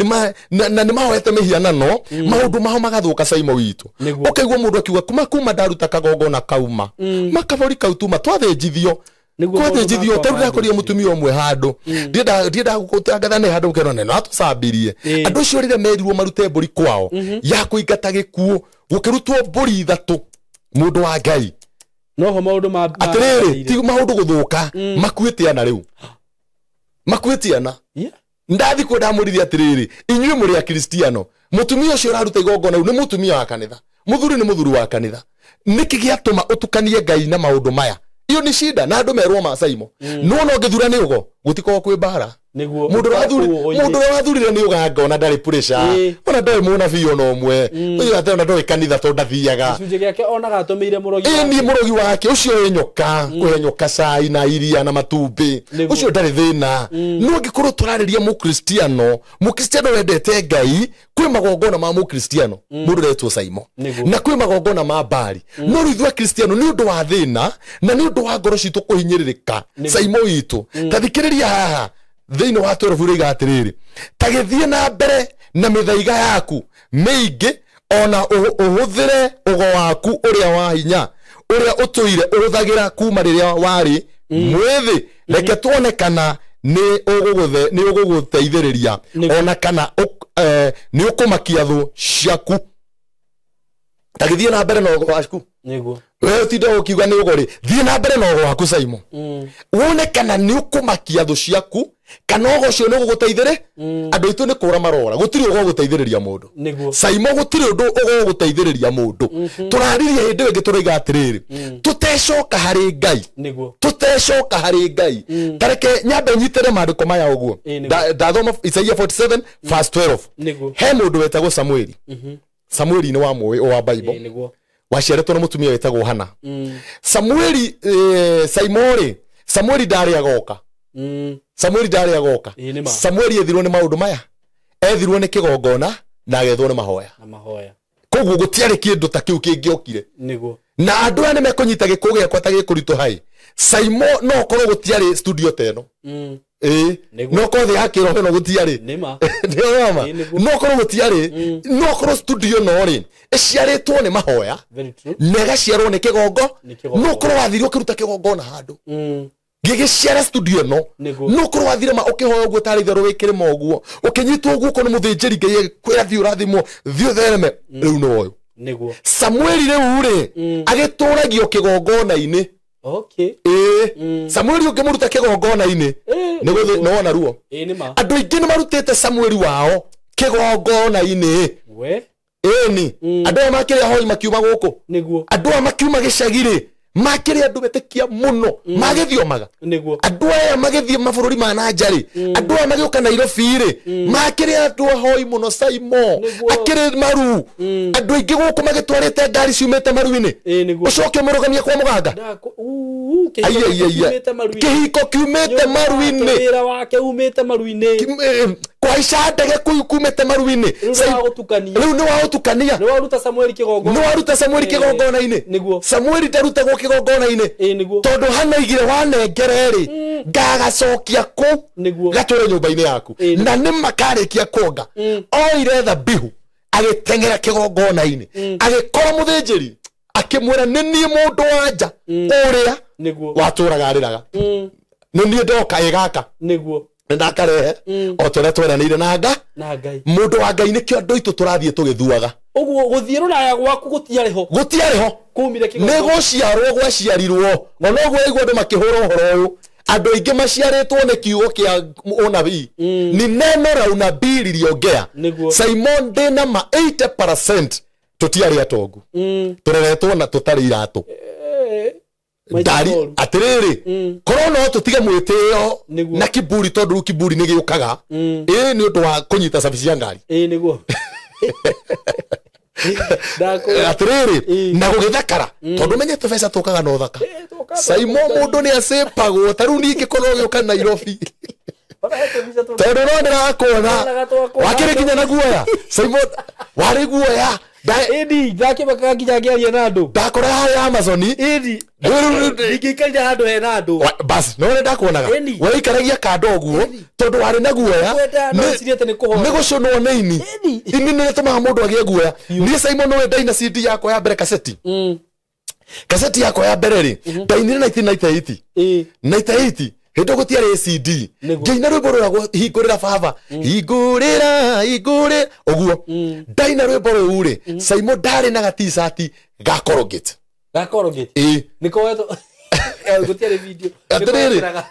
na nĩ mahoete mĩhianano, maũndũ mao magathũka, Saimo witũ. Nĩguo. Ũkaigua mũndũ akiuga kuma ndaruta kagongona kauma makabori kau tuma twathĩnjithio. Nĩguo maũndũ Kwathĩnjithio makwa tarĩu ndĩrakorire mathĩnjithio. Mũtumia ũmwe handũ ndienda gũtangatha nĩ handũ ũkerwo neno atũcambirie. Andũ acio rĩrĩa merirwo marute mbũri kwao ya kũingata gĩkuũ, gũkĩrutwo mbũri ithatũ, mũndũ wa Ngai. Noho maũndũ ma Atĩrĩrĩ, ti maũndũ gũthũka, makuĩte ana rĩu, makuĩte ana. Ndathi kuo ndamũririe atĩrĩrĩ, inyuĩ mũrĩ akristiano, mũtumia ũcio ũraruta igongona rĩu nĩ mũtumia wa kanitha, mũthuri nĩ mũthuri wa kanitha, nĩkĩ gĩatũma ũtukanie Ngai na maũndũ maya? Iyo nĩ cinda na andũ merwo ma Saimo no no ngĩthura nĩ ũgo gũtikoragwo kwĩ mbara. Nĩguo. Mũndũ ũrĩa wathurire nĩ ũganga, ona ndarĩ pressure. Ona ndarĩ mũnabii ona ũmwe ũyũ, ate ona ndoĩ kanitha tondũ ndathiaga. Gĩcunjĩ gĩake onaga atũmĩire mũrogi. Ĩ, niĩ mũrogi wake ũcio wĩ nyoka, kũhe nyoka cai na iria na matumbĩ. Nĩguo. Ũcio ndarĩ thĩna, no angĩkorwo tũrarĩria mũkristiano, mũkristiano wendete Ngai, kwĩ magongona ma mũkristiano mũndũ ũretwo Saimo. Nĩguo. Na kwĩ magongona ma mbari, no rĩu ithuĩ akristiano nĩ ũndũ wa thĩna na nĩ ũndũ wa ngoro citũ kũhinyĩrĩrĩka. Nĩguo. Saimo witũ, ta thikĩrĩria haha thĩinĩ wa 12 rĩiga atĩrĩrĩ, ta gĩthiĩ na mbere na mĩthaiga yaku mĩingĩ, ona ũhũthĩre ũgo waku ũrĩa wa hinya ũrĩa ũtũire ũhũthagĩra kuma rĩrĩa warĩ mwĩthĩ. Reke tuone kana nĩ ũgũgũteithĩrĩria Nĩguo. ona kana nĩ ũkũmakia thũ ciaku. Ta gĩthiĩ na mbere na ũgo waku. Nĩguo. We ũtinde ũkiuga nĩ ũgo rĩ, thiĩ na mbere na ũgo waku, Saimo, wone kana nĩ ũkũmakia thũ ciaku, kana ũgo ũcio nĩ ũgũgũteithĩrĩ. Andũ aitũ nĩ kũra marora, gũtirĩ ũgo ũgũteithĩrĩria mũndũ. Nĩguo. Saimo, gũtirĩ ũndũ ũgũgũteithĩrĩria mũndũ. Tũraririe hĩndĩ ĩyo ĩngĩ, tũroiga atĩrĩrĩ, tũtecoka harĩ Ngai. Nĩguo. Tũtecoka harĩ Ngai, tareke nyambe nyitĩre maandĩko maya ũguo. Ĩ, nĩguo. Ndathoma Isaia 47 verse 12. Nĩguo. He mũndũ wetagwo Samueli. Samueli nĩ wa mũĩ wa Bible. Ĩ, nĩguo. Waciarĩtwo na mũtumia wetagwo Hana. Samueli, Saimorĩ, Samueli ndarĩ agoka. Samueli ndarĩ agoka. Ĩ, nĩ ma. Samueli ethirwo nĩ maũndũ maya, ethirwo nĩ kĩgongona na agethwo nĩ mahoya. Na mahoya. Koguo gũtiarĩ kĩndũ ta kĩu kĩngĩokire. Nĩguo. Na andũ aya nĩ mekũnyita gĩkũ gĩakwa ta gĩkũritũ hai, Saimo, no korwo gũtiarĩ studio ta ĩno. Ĩ. Nĩguo. No korwo thĩ ya kĩroho ĩno gũtiarĩ. Nĩ ma. Nĩũrama. Ĩ, nĩguo. No korwo gũtiarĩ, no korwo studio no rĩ ĩciarĩtwo nĩ mahoya Very true. na ĩgaciarwo nĩ kĩgongo. Nĩ kĩgongona. No korwo wathire ũkĩruta kĩgongona handũ gĩgĩciara studio ĩno. Nĩguo. No korwo wathire ma ũkĩhoya ũguo tarĩ itherũ wĩkĩrĩma ũguo, ũkĩnyitwo guoko nĩ mũthĩnjĩri Ngai agĩkwĩra thiĩ ũrathimwo, thiĩ ũthereme, rĩu nĩ ũyũ. Nĩguo. Samueli rĩu rĩ agĩtũragio kĩgongona-inĩ. Okay. Ĩĩ, Samueli ũngĩmũruta kĩgongona-inĩ nĩwona ruo. Ĩ, nĩ ma. Andũ aingĩ nĩ marutĩte Samueli wao kĩgongona-inĩ. We. Ĩni andũ aya makĩrĩ ahoi makiuma gũkũ. Nĩguo. Andũ aya makiuma gĩcagi rĩ, makĩrĩ andũ metĩkia mũno magĩthiomaga. Nĩguo. Andũ aya magĩthiĩ mabũrũri ma na nja rĩ, andũ aya magĩũka Nairobi rĩ, makĩrĩ andũ ahoi mũno, Saimo. Nĩguo. Akĩrĩ maru andũ aingĩ gũkũ magĩtwarĩte ngari ciumĩte maru-inĩ. Ĩ, nĩguo. Ũcoke ũmũrũgamie kwa mũganga. Kĩhiko Aiaiaia. kiumĩte maru-inĩ. Kĩhiko kiumĩte maru-inĩ. Wĩra wake umĩte maru-inĩ. Kũhaica ndege kũu kumĩte maru-inĩ. Rĩu nĩ wa gũtukania. Rĩu nĩ wa gũtukania. Nĩ waruta Samueli kĩgongona. Nĩ waruta Samueli Ĩ, kĩgongona-inĩ. Nĩguo. Samueli ndarutagwo kĩgongona-inĩ. Ĩ, nĩguo. Tondũ hana igire wanengere rĩ, ngagacokia kũ Nĩguo. gatũre nyũmba-inĩ yaku. Ĩ, Na nĩ makarĩkia kuonga, oire thabihu agĩteng'era kĩgongona-inĩ, agĩkora mũthĩnjĩri, akĩmwĩra, nĩ niĩ mũndũ wa nja ũrĩa Nĩguo. watũraga arĩraga, nĩ niĩ ndoka ĩ gaka. Nĩguo. Nĩ ndakarehe o ta ũrĩa tweranĩire na nga. Na Ngai. Mũndũ wa Ngai, nĩkĩo andũ aitũ tũrathiĩ tũgĩthuaga. Ũguo gũthiĩ rũraya gwaku gũtiarĩ ho. Gũtiarĩ ho. Kumire Nĩ kĩgongona. gũciarwo gwaciarirwo, ona ũguo aigua andũ makĩhũra ũhoro ũyũ, andũ aingĩ maciarĩtwo nĩ kiugo kĩa ũnabii, ni neno la unabii liliongea. Nĩguo. Simon, ndĩna ma 80% tũtiarĩ atongu, tũreretwo na tũtarĩ iratũ. Maita Ndari moru. atĩrĩrĩ, korwo no tũtige mwĩtĩo Nĩguo. na kiburi, tondũ rĩu kiburi nĩ gĩũkaga ĩ nĩ ũndũ wa kũnyita cabi cia ngari. Ĩ, nĩguo. Ndakwĩra. Atĩrĩrĩ, Ĩ. na gũgĩthakara, tondũ menye tũbeca tũkaga na ũthaka. Ĩ, tũkaga Saimo, mũndũ nĩ acĩpagwo ta rĩu ningĩ korwo ũgĩũka Nairobi, tondũ no ndĩrakuona Tuonaga twakwo wakĩrĩ nginya na guoya, Saimo, warĩ guoya. Ĩni ndakĩmakaga nginya ngĩaria na andũ. Ndakora harĩa Amazon. Ĩni ndingĩikarire handũ hena andũ. Bas no nĩ ndakuonaga. Ĩni. Weikaragia kando ũguo tondũ warĩ na guoya. Kwenda no ecirie atĩ nĩ kũhoya. Nĩ gũcũnwo nĩ ini. Ĩni. Ini nĩ rĩtũmaga mũndũ agĩe guoya. Niĩ Simon nĩwe ndaina CD yakwa ya mbere kaseti. Kaseti yakwa ya mbere rĩ ndainire 1998. Ĩĩ. 98 hĩndĩ gũtiarĩ CD. Nĩguo. Ngĩina rwĩmbo rũrĩa hingũrĩra baba. Hingũrĩra hingũrĩra ũguo. Ndaina rwĩmbo rũu rĩ Simon ndarĩ na ga-t-shirt ga Colgate. Ga Colgate. Ĩĩ. Nĩko wetwo gũtiarĩ video. Atĩrĩrĩ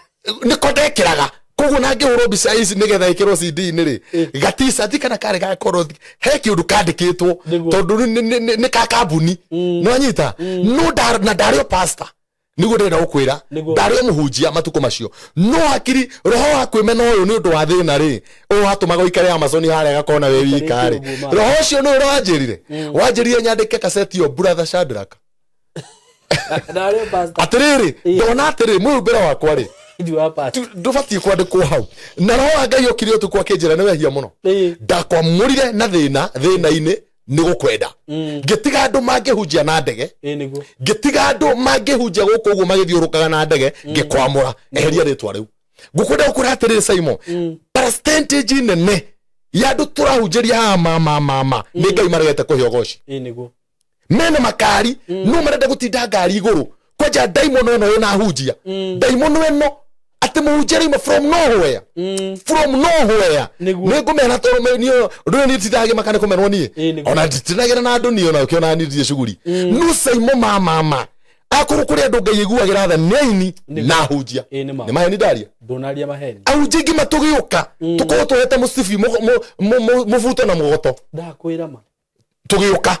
nĩko ndekĩraga koguo na ngĩhũrwo mbica ici nĩgetha ĩkĩrwo CD-inĩ rĩ ga-t-shirt kana karĩ ga Colgate he kĩũndũ kandĩkĩtwo Nĩguo. tondũ nĩ ka kambuni nĩwanyita no na ndarĩ o pastor nĩguo ndĩrenda gũkwĩra Nĩguo. ndarĩ o mũhunjia matukũ macio no hakiri roho wa kwĩmena ũyũ nĩ ũndũ wa thĩna rĩ ũyũ watũmaga ũikare Amazon harĩa gakona wĩ wika rĩ Ũikarĩte ũguo ma. roho ũcio nĩ ũrĩa wanjĩrire wanjĩrire nyandĩke kaseti ĩyo Brother Shadrack. Ndarĩ pastor. Atĩrĩrĩ ndona atĩrĩrĩ mwĩhumbĩre wakwa rĩ Ndi wa pastor. ndũbatiĩ kwandĩkwo hau na roho wa Ngai okire ũtukũ akĩnjĩra nĩ wehia mũno Ĩĩ. ndakwamũrire na thĩna thĩna-inĩ nĩ gũkwenda ngĩtiga andũ mangĩhunjia na ndege Ĩĩ nĩguo. ngĩtiga andũ mangĩhunjia gũkũ ũguo magĩthiũrũkaga na ndege ngĩkwamũra eheria rĩtwa rĩu ngũkwenda gũkwĩra atĩrĩrĩ Simon percentage nene ya andũ tũrahunjĩria haha ma nĩ Ngai maregete kũhe ũgoci. Ĩĩ nĩguo. Mena makari no marenda gũtinda ngari igũrũ kwanja ndaimono ĩno ĩna hunjia ndaimono ĩno atĩ mũhunjia raima from nowhere. From nowhere. Nĩguo. Nĩ ngũmera tondũ niĩ ũndũ ũyũ niĩ nditindagĩmaka nĩ kũmenwo niĩ. Ĩĩ nĩguo. Ona nditinagĩra na andũ niĩ ona ũkĩona niĩ ndirĩ cuguri. No Simon ma akorwo kũrĩ andũ Ngai aiguagĩra tha nĩ aini na ahunjia. Ĩĩ nĩ ma. Nĩ maheni ndaria. Ndũnaria maheni. Ahunjia aingĩ matũgĩũka tũkorwo tũhete mũcibi mũbuto na mũgoto. Ndakwĩra ma. Tũgĩũka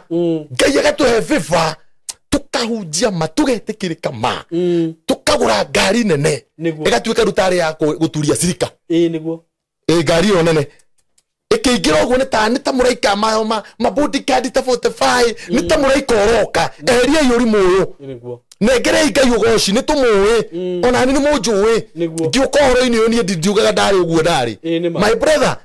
Ngai agatũhe favor tũkahunjia ma tũgetĩkĩrĩka ma tũkagũra ngari nene Nĩguo. ĩgatuĩka rĩu tarĩ ya gũturia cirika. Ĩĩ nĩguo. Ĩ ngari ĩyo nene ĩkĩingĩra ũguo nĩ ta mũraika ma bodyguard ta 45 nĩ ta mũraika ũroka eheriai ũrimũ ũyũ. Ĩĩ nĩguo. Nengerei Ngai ũgoci nĩ tũmũĩ ona nĩ mũnjũĩ Nĩguo. ngĩũka ũhoro-inĩ ũyũ niĩ ndiugaga ndarĩ ũguo ndarĩ. Ĩĩ nĩ ma. My brother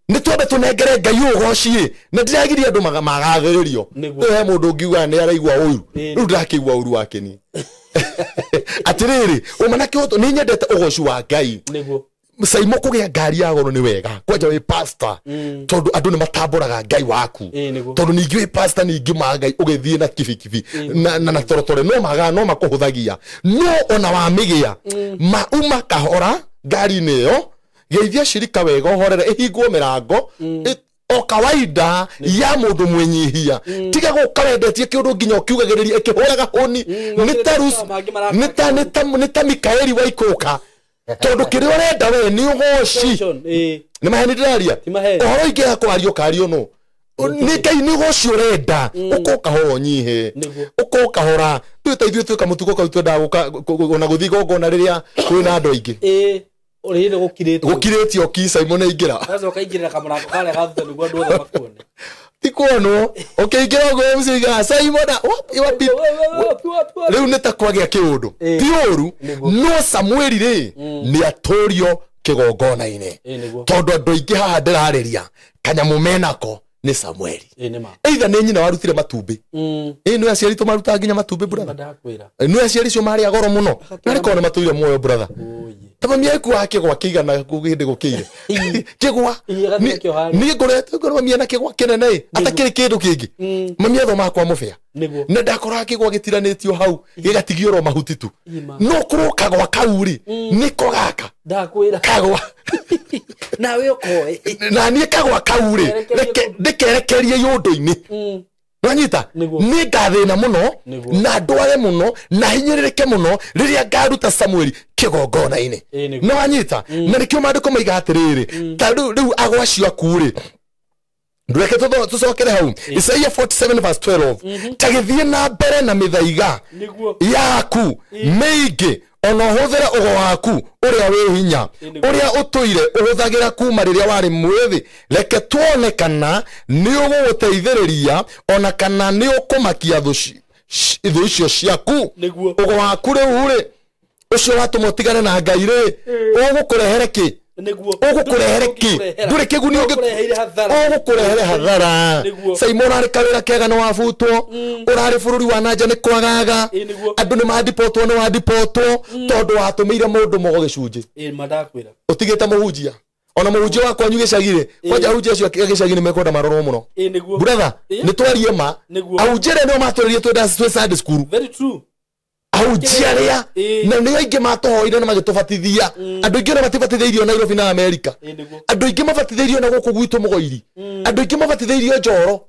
nĩ twambe tũnengere Ngai ũgoci ĩ na ndiragiria andũ magathĩrĩrio. Nĩguo. Rĩu he mũndũ ũngiuga nĩ araigua ũru Ĩĩ. rĩu ndakĩigua ũru wake niĩ. Atĩrĩrĩ ũma na kĩhoto nĩ nyendete ũgoci wa Ngai. Nĩguo. Simon kũgĩa ngari ya goro nĩ wega kwanja wĩ pastor tondũ andũ nĩ matambũraga Ngai waku. Ĩĩ nĩguo. Tondũ ningĩ wĩ pastor ningĩ ma Ngai ũgĩthiĩ na kibikibi na torotore no maga no makũhũthagia no ona wamĩgĩa ma uma kahora ngari-inĩ ĩyo geithia cirika wega ũhorere ĩhingwo mĩrango o kawaida ya mũndũ mwĩnyihia tiga gũka wendetie kĩũndũ nginya ũkiugagĩrĩria ĩkĩhũraga hũni nĩ ta nĩ ta Mikaeli wa ikũka tondũ kĩrĩa ũrenda we nĩ ũgoci. Ĩĩ. Nĩ maheni ndĩraria. Ti maheni. Ũhoro ingĩ kwario kario no nĩ Ngai nĩ ũgoci ũrenda ũka ũkahora ũnyihe Nĩguo. ũka ũkahora twĩ ta ithuĩ twĩka mũtugo kau twendaga gũka ona gũthiĩ igongona rĩrĩa kwĩna andũ aingĩ. Ĩĩ. Ũrĩ hĩndĩ gũkirĩtio. Gũkirĩtio ki Simon aingĩra. Gacoka aingĩrĩra kamũrango karĩa ga thutha nĩguo andũ othe makuone. Ti kuonwo ũkĩingĩra ũguo MC oigaga Simon wapi rĩu nĩ ta kwagĩa kĩũndũ ti ũru no Samueli rĩ nĩ atũrio kĩgongona-inĩ Ĩĩ nĩguo. tondũ andũ aingĩ haha ndĩrarĩria kanyamũ menako nĩ Samueli. Ĩĩ nĩ ma. Either nĩ nyina warutire matumbĩ. Ĩĩ nĩ aciari tũmarutaga nginya matumbĩ brother. Ndakwĩra. Nĩ aciari cio marĩ a goro mũno narĩ korwo nĩ matũire muoyo brother. Ũũi. Ta mami akuaga kĩgwa kĩigana hĩndĩ gũkĩire kĩgwa Ĩĩ, agathiĩ nakĩo harĩa. niĩ ngoretwo ngorwo mami ena kĩgwa kĩnene ĩ atakĩrĩ kĩndũ kĩngĩ mami athomaga kwa mũbĩa Nĩguo. na ndakoraga kĩgwa gĩtiranĩtio hau gĩgatigio oro mahuti tu Ima. no korwo kagwa kau rĩ nĩko gaka Ndakwĩra. kagwa Nawe ũkoe. na niĩ kagwa kau rĩ Kerekerie ndĩkerekerie yũndũ-inĩ nwanyita Nĩguo. nĩ ngathĩna mũno Nĩguo. na ndware mũno na hinyĩrĩrĩke mũno rĩrĩa ngaruta Samueli kĩgongona-inĩ. Ĩĩ nĩguo. Nĩ wanyita na nĩkĩo maandĩko maiga atĩrĩrĩ ta rĩu agwa acio aku rĩ ndũreke tũcokere hau Isaia 47 verse 12 ta gĩthiĩ na mbere na mĩthaiga Nĩguo. yaku mĩingĩ ona ũhũthĩre ũgo waku ũrĩa wĩ hinya ũrĩa ũtũire ũhũthagĩra kuma rĩrĩa warĩ mwĩthĩ reke tuone kana nĩ ũgũgũteithĩrĩria ona kana nĩ ũkũmakia thũ icio ciaku. Nĩguo. Ũgo waku rĩu rĩ ũcio watũma ũtigane na Ngai rĩ ũgũkũrehere kĩ? Ũgũkũrehere kĩ? Ndũrĩ kĩguni ũgũkũrehere hathara. Saimo ũrarĩ kawĩra kega nĩ wabutwo, ũrarĩ bũrũri wa nanja nĩ kwagaga, andũ nĩ mandipotwo nĩ wandipotwo tondũ watũmĩire mũndũ mogo gĩcunjĩ. Ũtigĩte mũhunjia. Ona mũhunjia wa kwanyu gĩcagi-rĩ, kwanja ahunjia acio a gĩcagi nĩ mekwenda marorwo mũno. Brother, nĩ twarie ma, ahunjia arĩa nĩo matũrĩrie twĩ Sunday school. Very true. Ahunjia arĩa na nĩo aingĩ matũhoire na magĩtũbatithia. Andũ aingĩ ona matibatithĩirio Nairobi na Amerika. Andũ aingĩ mabatithĩirio na gũkũ gwitũ Mũgoiri. Andũ aingĩ mabatithĩirio Njoro.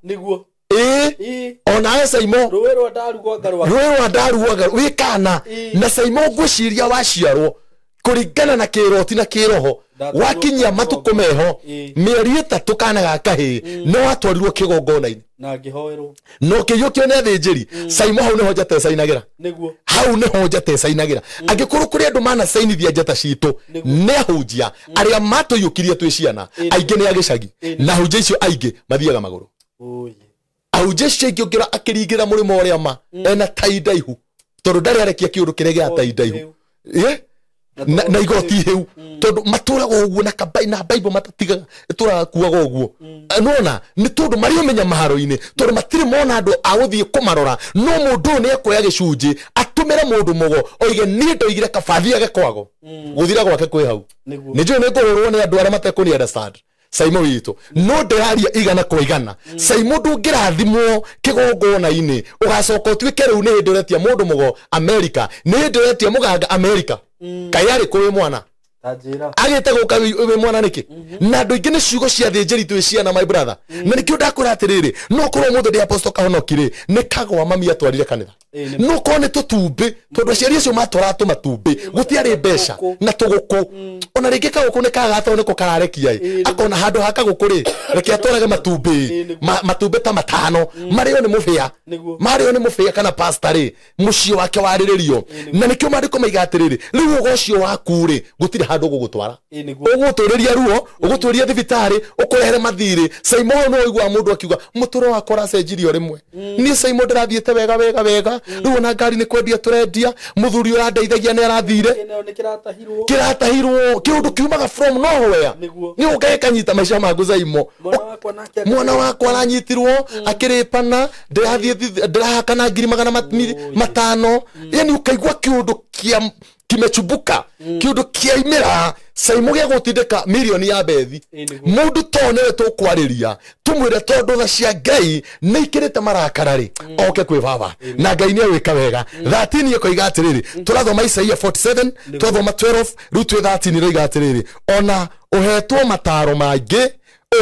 Onawe Saimo rũĩ rwa Ndaruaga wĩ kana na Saimo ngwĩciria waciarwo kũringana na kĩroti na kĩroho wakinyia matukũ meho mĩeri 3 kana ga kahĩĩ nĩ watwarirwo kĩgongona-inĩ na ngĩhoerwo no kĩiyũkio nĩ athĩnjĩri. Saimo hau nĩho njata ĩcainagĩra. Hau nĩho njata ĩcainagĩra. Angĩkorwo kũrĩ andũ manacainithia njata citũ nĩ ahunjia arĩa matũiyũkirie twĩ ciana, aingĩ nĩ a gĩcagi, na ahunjia icio aingĩ mathiaga magũrũ. Ahunjia icio aingĩ ũngĩra akĩringĩra mũrĩmo ũrĩa ma ena tai ndaihu tondũ ndarĩ arekia kĩũndũ kĩrĩa gĩa tai ndaihu na igoti hĩu tondũ matũraga ũguo na kabai na Bible matatigaga ĩtũraga kuaga ũguo. Nona nĩ tondũ marĩ ũmenya maharo-inĩ tondũ matirĩ mona andũ a gũthiĩ kũmarora, no mũndũ ũyũ nĩ ekuoya gĩcunjĩ atũmĩre mũndũ mũgo oige niĩ ndoigire kaba athiage kwago gũthira gwake kwĩ hau. Nĩ njũĩ nĩ ngũhũrwo nĩ andũ arĩa matekũni understand Saimo witũ, no ndĩraria igana kwa igana. Saimo ndũngĩrathimwo kĩgongona-inĩ ũgacoka ũtuĩke rĩu nĩ hĩndĩ ũretia mũndũ mũgo Amerika, nĩ hĩndĩ ũretia mũganga Amerika. Kaĩ arĩ kũ wĩ mwana? Agĩte gũka wĩ mwana nĩkĩ? Na andũ aingĩ nĩ ciugo cia thĩnjĩri twĩ ciana, my brother. Na nĩkĩo ndakwĩra atĩrĩrĩ, no korwo mũthĩ ndĩ Apostle Kahonoki rĩ, nĩ kagwa mami atwarire kanitha. No korwo nĩ tũtumbĩ, tondũ aciari acio matwaraga tũmatumbĩ, gũtiarĩ mbeca na tũgũkũ. Ona rĩngĩ kagũkũ nĩ kagaga nĩko kararekia ĩ, akona handũ ha kagũkũ rĩ, reke atwarage matumbĩ, matumbĩ ta 5, marĩo nĩ mũbĩa. Marĩo nĩ mũbĩa kana pastor rĩ, mũciĩ wake warĩrĩrio. Na nĩkĩo maandĩko maiga atĩrĩrĩ, rĩu ũgo ũcio waku rĩ, gũtirĩ handũ ũgũgũtwara. Ũgũtũrĩria ruo, ũgũtũrĩria thibitarĩ, ũkũrehere mathirĩ. Saimo no ũiguaga mũndũ akiuga mũtũro wakwa ũracenjirio rĩmwe. Niĩ Saimo ndĩrathiĩte wega wega wega, rĩu ona ngari nĩ kwendia tũrendia, mũthuri ũrandeithagia nĩ arathire. Kĩratahirwo, kĩũndũ kiumaga from nowhere. Nĩ ũkae kanyita maica maku Saimo. Mwana wakwa aranyitirwo akĩrĩpana, ndĩrathiĩ ndĩrahakana 500,000. Yani ũkaigua kĩũndũ kĩa kimechubuka, kĩũndũ kĩaimĩra. Saimo gĩa gũtindĩka mirioni ya bethi. Mũndũ to nĩwe tũkwarĩria tũmwĩre tondũ tha cia Ngai nĩ ikĩrĩte marakara rĩ, oke kwĩ baba na Ngai nĩ egwĩka wega. 13 ĩkoiga atĩrĩrĩ, tũrathoma Isaia 47, twathoma 12, rĩu twĩ 13 ĩroiga atĩrĩrĩ, ona ũhetwo mataro maingĩ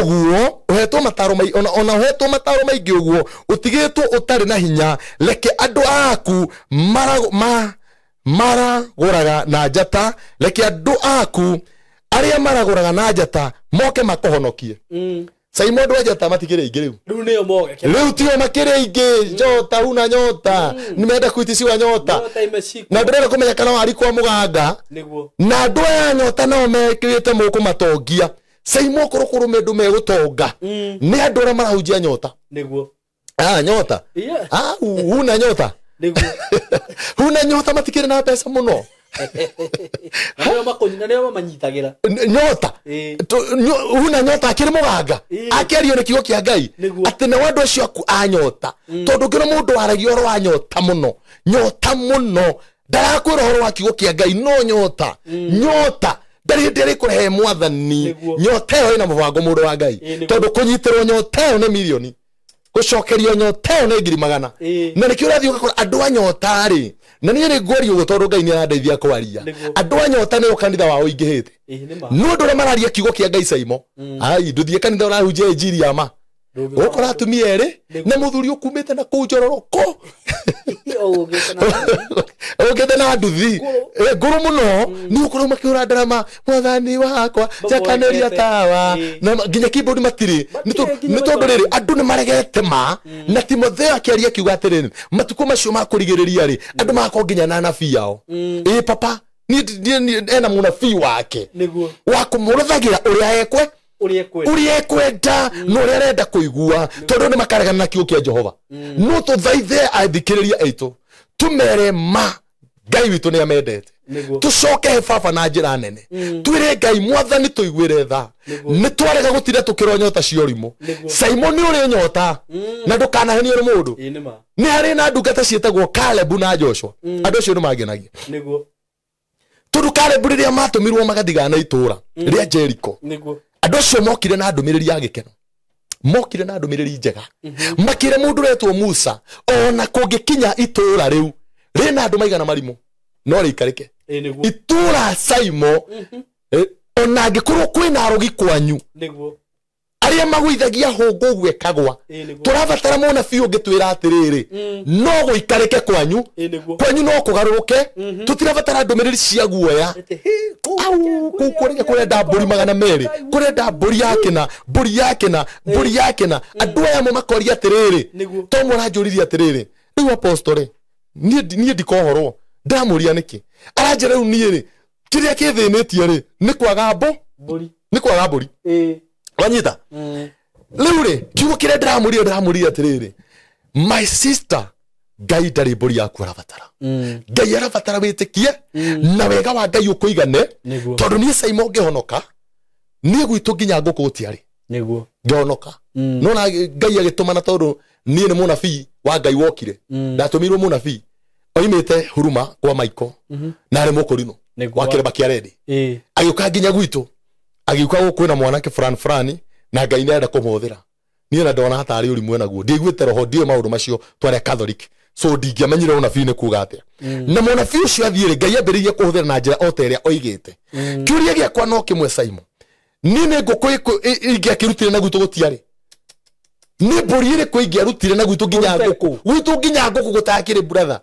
ũguo, ũhetwo mataro maingĩ, ona ũhetwo mataro maingĩ ũguo, ũtigĩtwo ũtarĩ na hinya, reke andũ aku maragũraga na njata, reke andũ aku arĩa maragũraga na njata moke makũhonokie. Saimo andũ a njata matikĩrĩ aingĩ rĩu. Rĩu nĩo moge. Rĩu tio makĩrĩ aingĩ, njota huna nyota, nĩmenda kuiticiwa nyota. Na ndĩrenda kũmenya kana warĩ kwa mũganga. Na andũ aya nyota nao mekĩrĩte mũkũmatongia. Saimo okorwo kũrũme andũ megũtonga, nĩ andũ arĩa marahunjia nyota. Nyota. Huna nyota. Huna nyota matikĩrĩ na mbeca mũno. Na manyitagĩra nyota. Huna nyota akĩrĩ mũganga, akĩario nĩ kiugo kĩa Ngai atĩ nao andũ acio aku a nyota. Tondũ ngĩona mũndũ waragia ũhoro wa nyota mũno, nyota mũno, ndarakwĩra ũhoro wa kiugo kĩa Ngai, no nyota, nyota ndarĩ hĩndĩ ĩrĩkũrehe mwathani. Nyota ĩyo ĩna mũbango mũndũ wa Ngai, tondũ kũnyitĩrwo nyota ĩyo nĩ mirioni, gũcokerio nyota ĩyo nĩ 100,000. Na nĩkĩo ũrathiĩ ũgakora andũ a nyota rĩ, na niĩ nĩ ngwaria ũguo tondũ Ngai nĩ arandeithia kwaria. Andũ a nyota nĩo kanitha wao ũingĩhĩte. No andũ arĩa mararia kiugo kĩa Ngai Saimo, ai ndũthiĩ kanitha ũrahunjia injiri ya ma, ũgũkora atumia erĩ na mũthuri ũkumĩte na kũu njororoko, ũkĩte na nduthi ngũrũ mũno, nĩ ũkorwo makĩhũra ndarama, mwathani wakwa njakanĩria tawa, na nginya keyboard matirĩ. Nĩ tondũ rĩrĩ andũ nĩ maregete ma. Na Timotheo akĩaria akiuga atĩrĩrĩ, matukũ macio ma kũrigĩrĩria rĩ, andũ magakorwo nginya na anabii ao. Ĩ papa niĩ ena mũnabii wake wa kũmũrũthagĩra ũrĩa ekwe ũrĩa ekwenda na ũrĩa arenda kũigua, tondũ nĩ makaregana na kiugo kĩa Jehova. No tũthaithe athikĩrĩria aitũ tũmere ma Ngai witũ nĩ amendete. Tũcoke he baba na njĩra nene. Twĩre Ngai mwathani tũiguĩre tha. Nĩ twarega gũtinda tũkĩrwo nyota cia ũrimũ. Simon nĩ ũrĩ nyota na ndũkanahenio nĩ mũndũ. Nĩ harĩ na ndungata ciĩtagwo Caleb na Joshua. Andũ acio nĩ mangenagia. Tondũ Caleb rĩrĩa matũmirwo magathigana itũra rĩa Jericho. Andũ acio mokire na ndũmĩrĩri ya gĩkeno. Mokire na ndũmĩrĩri njega. Makĩra mũndũ ũretwo Musa ona kũngĩkinya itũra rĩu rĩna andũ maigana marimũ no rĩikarĩke. Itũra Saimo ona angĩkorwo kwĩna arogi kwanyu arĩa magũithagia hũngũ ũguo ĩkagwa, tũrabatara mũnabii ũngĩtwĩra atĩrĩrĩ no gũikarĩke kwanyu, kwanyu no kũgarũrũke, tũtirabatara ndũmĩrĩri cia guoya. Au kũu kũrenda mbũri 200, kũrenda mbũri ya kĩna, mbũri ya kĩna, mbũri ya kĩna. Andũ aya mo makoria atĩrĩrĩ, to mũranjũririe atĩrĩrĩ, rĩu apostole niĩ ndikohorwo ndĩramũria nĩkĩ? Aranjĩra rĩu niĩ rĩ kĩrĩa kĩthĩnĩtie rĩ nĩ kwaga mbũri, nĩ kwaga mbũri. Wanyita? Rĩu rĩ kiugo kĩrĩa ndĩramũria atĩrĩrĩ, my sister, Ngai ndarĩ mbũri yaku arabatara. Ngai arabatara wĩtĩkie na wega wa Ngai ũkũigane, tondũ niĩ Saimo ngĩhonoka niĩ gwitũ nginya ngũkũ gũtiarĩ. Ngĩhonoka no na Ngai agĩtũmana, tondũ niĩ nĩ mũnabii wa Ngai wokire, ndatũmirwo mũnabii oimĩte Huruma kwa Maiko na arĩ mũkũrinũ wa kĩrĩma kĩa Redi. Agĩũka nginya gwitũ, agĩũka gũkũ kwĩna mwanake fulani fulani na Ngai nĩ arenda kũmũhũthĩra. Niĩ na ndona hatarĩ ũrimũ naguo, ndiaiguĩte roho, ndiũĩ maũndũ macio, twarĩ Catholic, so ndingĩamenyire ũnabii nĩ kuga atĩa. Na mũnabii ũcio athiĩ rĩ, Ngai ambĩrĩirie kũhũthĩra na njĩra o ta ĩrĩa oigĩte. Kĩũria gĩakwa no kĩmwe Saimo, niĩ nĩ ngũkũ ingĩakĩrutire na gwitũ gũtiarĩ? Nĩ mbũri ĩrĩkũ ingĩarutire na gwitũ nginya ngũkũ? Gwitũ nginya ngũkũ gũtakĩrĩ brother.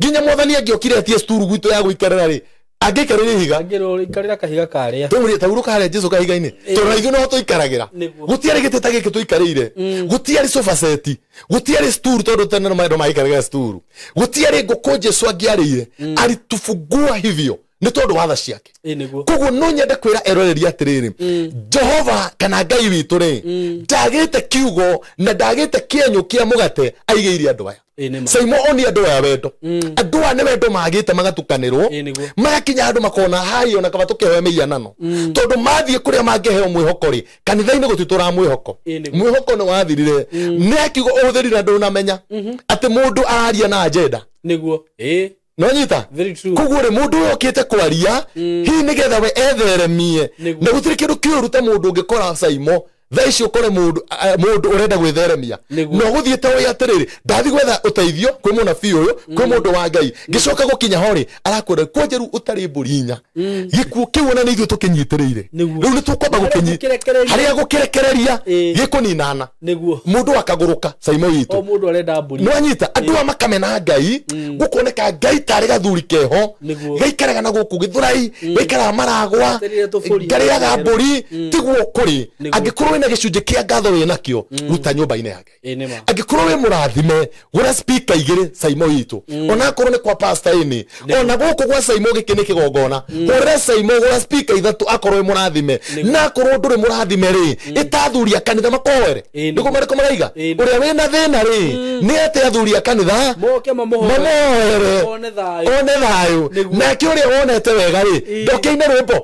Nginya mwathani angĩokire etie sturu gwitũ ya gũikarĩra rĩ, angĩikarĩra ihiga, angĩikarĩra kahiga karĩa taurũka harĩa Jesũ kahiga-inĩ, tondũ na ithuĩ noho tũikaragĩra. Gũtiarĩ gĩtĩ ta gĩkĩ tũikarĩire, gũtiarĩ sofa set, gũtiarĩ sturu, tondũ tene andũ maikaragĩra sturu, gũtiarĩ ngũkũ Jesũ angĩarĩire, alitufungua hivyo nĩ tondũ wa tha ciake. Koguo no nyende kwĩra eroreri atĩrĩrĩ, Jehova kana Ngai witũ rĩ ndagĩte kiugo na ndagĩte kĩenyũ kĩa mũgate aigĩire andũ aya. Saimo oni andũ aya wendo, andũ aya nĩ wendo magĩte magatukanĩrwo, magakinya andũ makona hai ona kaba tũkĩheo mĩhianano, tondũ mathiĩ kũrĩa mangĩheo mwĩhoko rĩ, kanitha-inĩ gũtitũraga mwĩhoko. Mwĩhoko nĩ wathirire. Nĩ kiugo ũhũthĩrire na ndũnamenya atĩ mũndũ araria na agenda. No nyita? Koguo rĩ mũndũ ũyũ okĩte kwaria hihi nĩgetha we etheremie, na gũtirĩ kĩndũ kĩũru ta mũndũ ũngĩkora Saimo thaa ici ũkore mũndũ ũrenda gwĩtheremia, no gũthiĩte ũĩ atĩrĩrĩ, ndathi gwetha ũteithio kwĩ mũnabii ũyũ, kwĩ mũndũ wa Ngai, ngĩcoka gũkinya ho rĩ arakwĩra kwanjĩru ũtarĩ mbũri inya, gĩkuũ kĩu ona nĩ ithuĩ tũkĩnyitĩrĩire, rĩu nĩ tũkwamba harĩa gũkĩrekereria gĩkũninana, mũndũ akagũrũka Saimo witũ. No anyita andũ aya makamena Ngai, gũkoneka Ngai tarĩ gathuri keho gaikaraga na gũkũ Gĩthũrai, gaikaraga maragwa, ngarĩaga mbũri, tiguo kũrĩ. Angĩkorwo wĩna gĩcunjĩ kĩa ngatho wĩnakĩo, ruta nyũmba-inĩ ya Ngai. Angĩkorwo wĩ mũrathime, gũra speaker igĩrĩ Saimo witũ, onakorwo nĩ kwa pastor ĩnĩ, ona gũkũ gwa Saimo gĩkĩ nĩ kĩgongona, hũrĩra Saimo gũra speaker ithatũ akorwo wĩ mũrathime, na akorwo ndũrĩ mũrathime rĩ, ĩta athuri a kanitha makoere, nĩguo marĩkũ maraiga ũrĩa wĩna thĩna rĩ nĩ ete athuri a kanitha mamoere one thayũ, nake ũrĩa wonete wega rĩ ndoke-ine rwĩmbo,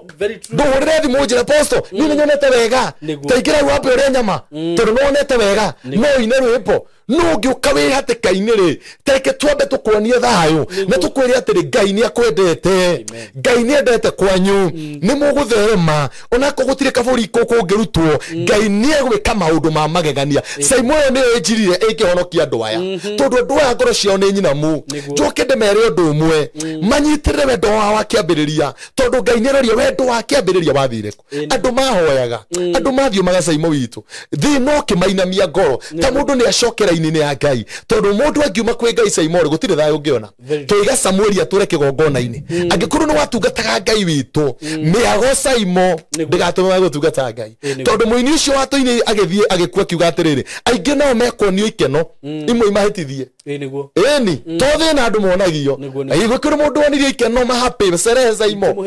ndũhũrĩre thimũ njĩre apostle niĩ nĩnyonete wega, taingĩra rĩu wambe ũrĩe nyama tondũ nĩwonete wega, no ũine rwĩmbo. No ũngĩũka wĩ hatĩka-inĩ rĩ, tareke twambe tũkuonie thayũ na tũkwĩre atĩrĩ, Ngai nĩ akwendete, Ngai nĩ endete kwanyu, nĩ mũgũtherema, onakorwo gũtirĩ kabũri kũngĩrutwo, Ngai nĩ egwĩka maũndũ ma magegania. Saimo ĩyo nĩyo ĩnjirire ĩngĩhonokia andũ aya, tondũ andũ aya ngoro ciao nĩ nyinamu. Njoke ndĩmere ũndũ ũmwe, manyitĩrĩre wendo wao wa kĩambĩrĩria, tondũ Ngai nĩ aroria wendo wa kĩambĩrĩria wathire kũ. Andũ mahoyaga, andũ mathiũmaga Saimo witũ, thĩna ũkĩmainamia ngoro ta mũndũ nĩ acokera inĩ ya Ngai, tondũ mũndũ angiuma kwĩ Ngai Saimo rĩ gũtirĩ thayũ ũngĩona. Tũiga Samueli atũre kĩgongona-inĩ, angĩkorwo nĩ watungataga Ngai witũ, mĩago Saimo ndĩgatũme gũtungata Ngai, tondũ mũini ũcio watũini agĩthiĩ agĩkua akiuga atĩrĩrĩ, aingĩ nao mekuonio ikeno imwe imahĩtithie. Niguo Ĩni to thĩna andũ monagio. Gũkĩrĩ mũndũ wonirie ikeno mahappy cerehe Saimo.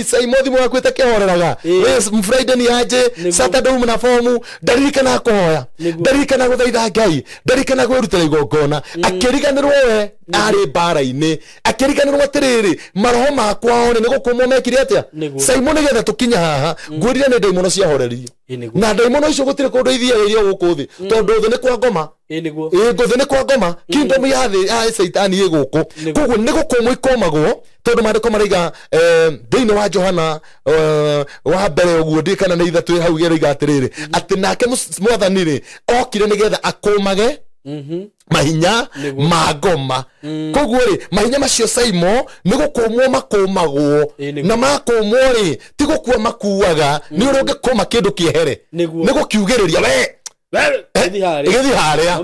Saimo thimũ yaku ĩtakĩhoreraga. Friday ni aje, Saturday uma na fomu, ndaririkana kũhoya, ndarikana gũthaitha Ngai, ndarikana kwĩrutĩra igongona, akĩriganĩrwo we arĩ mbara-inĩ, akĩriganĩrwo atĩrĩrĩ maroho makwa one nĩ gũkũmwo mekire atĩa. Saimo nĩgetha tũkinye haha ngwĩrire nĩ ndaimono ciahoreririo. Na ndaimono icio gũtirĩ kũndũ ithiaga iria gũkũ thĩ, tondũ thĩ nĩ kwa ngoma. Ngũthĩ nĩ kwa ngoma, kingdom ya thĩ ya Caitani ĩ gũkũ. Koguo nĩ gũkũmwo ikomagwo, tondũ maandĩko maraiga thĩinĩ wa Johana wa mbere ũguo ndiĩ kana nĩ ithatũ hau ĩroiga atĩrĩrĩ atĩ nake mwathani rĩ okire nĩgetha akũmage mahinya ma ngoma. Koguo rĩ mahinya macio Saimo nĩ gũkũmwo makũmagwo, na makũmwo rĩ ti gũkua makuaga, nĩ ũrĩa ũngĩkũma kĩndũ kĩehere nĩ gũkiugĩrĩria we gĩthiĩ harĩa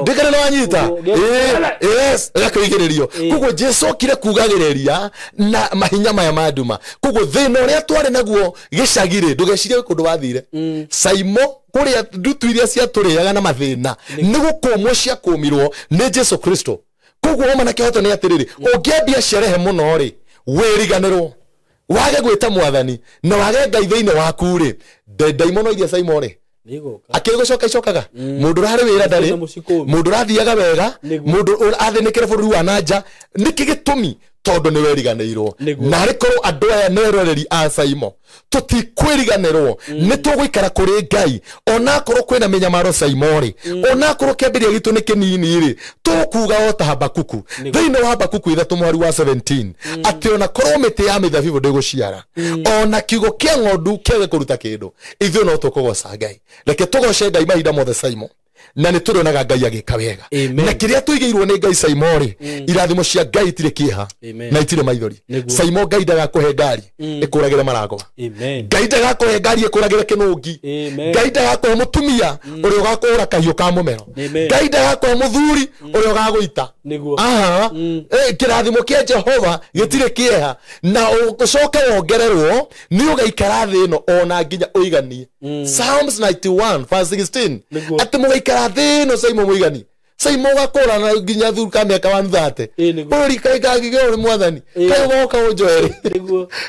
ndĩkana nĩ wanyita. Yes, gakĩigĩrĩrio. Koguo Jesu okire kugagĩrĩria na mahinya maya ma nduma. Koguo thĩna ũrĩa twarĩ naguo gĩcagi-rĩ, ndũgecirie kũndũ wathire. Saimo kũrĩa ndutu iria ciatũrĩaga na mathĩna nĩ gũkũmwo ciakũmirwo nĩ Jesu Kristo. Koguo homa na kĩhoto nĩ atĩrĩrĩ, ũngĩambia cerehe mũno rĩ, wĩriganĩrwo wage gwĩta mwathani na wage Ngai thĩinĩ waku rĩ, ndaimono iria Saimo rĩ akĩgũcoka icokaga. Mũndũ ũrarĩ wĩra ndarĩ, mũndũ ũrathiaga wega, mũndũ athĩnĩkĩre bũrũri wa nanja, nĩkĩ gĩtũmi? Tondũ nĩ weriganĩirwo. Na arĩ korwo andũ aya nĩ eroreri a Saimo tũtikwĩriganĩrwo, nĩ tũgũikara kũrĩ Ngai onakorwo kwĩna mĩnyamaro Saimo rĩ, onakorwo kĩambĩrĩria gitũ nĩ kĩnini rĩ, tũkuga o ta Habakuku thĩinĩ wa Habakuku 3 mũhari wa 17 atĩ ona korwo mĩtĩ ya mĩthabibũ ndĩgũciara, ona kiugo kĩa ng'ondu kĩage kũruta kĩndũ, ithuĩ no tũkũgoca Ngai. Reke tũgoce Ngai mahinda mothe Saimo, na nĩ tũrĩonaga Ngai agĩka wega. Na kĩrĩa tũigĩirwo nĩ Ngai Saimo rĩ, irathimo cia Ngai itirĩ kĩeha na itirĩ maithori. Saimo Ngai ndagakũhe ngari ĩkũragĩre maragwa, Ngai ndagakũhe ngari ĩkũragĩre kĩnũngi, Ngai ndagakũhe mũtumia ũrĩa ũgakũhũra kahiũ ka mũmero, Ngai ndagakũhe mũthuri ũrĩa ũgagũita. Aha, kĩrathimo kĩa Jehova gĩtirĩ kĩeha, na ũcoke wongererwo nĩ ũgaikara thĩ ĩno ona nginya ũiganie. Psalms 91 verse 16 atĩ mũgaikara thĩ ĩno Saimo mũigani. Saimo ũgakũra na nginya thuru ka mĩaka 130 bũrũri kaingagige ũrĩ mwathani kaĩ ũgoka ũnjoere.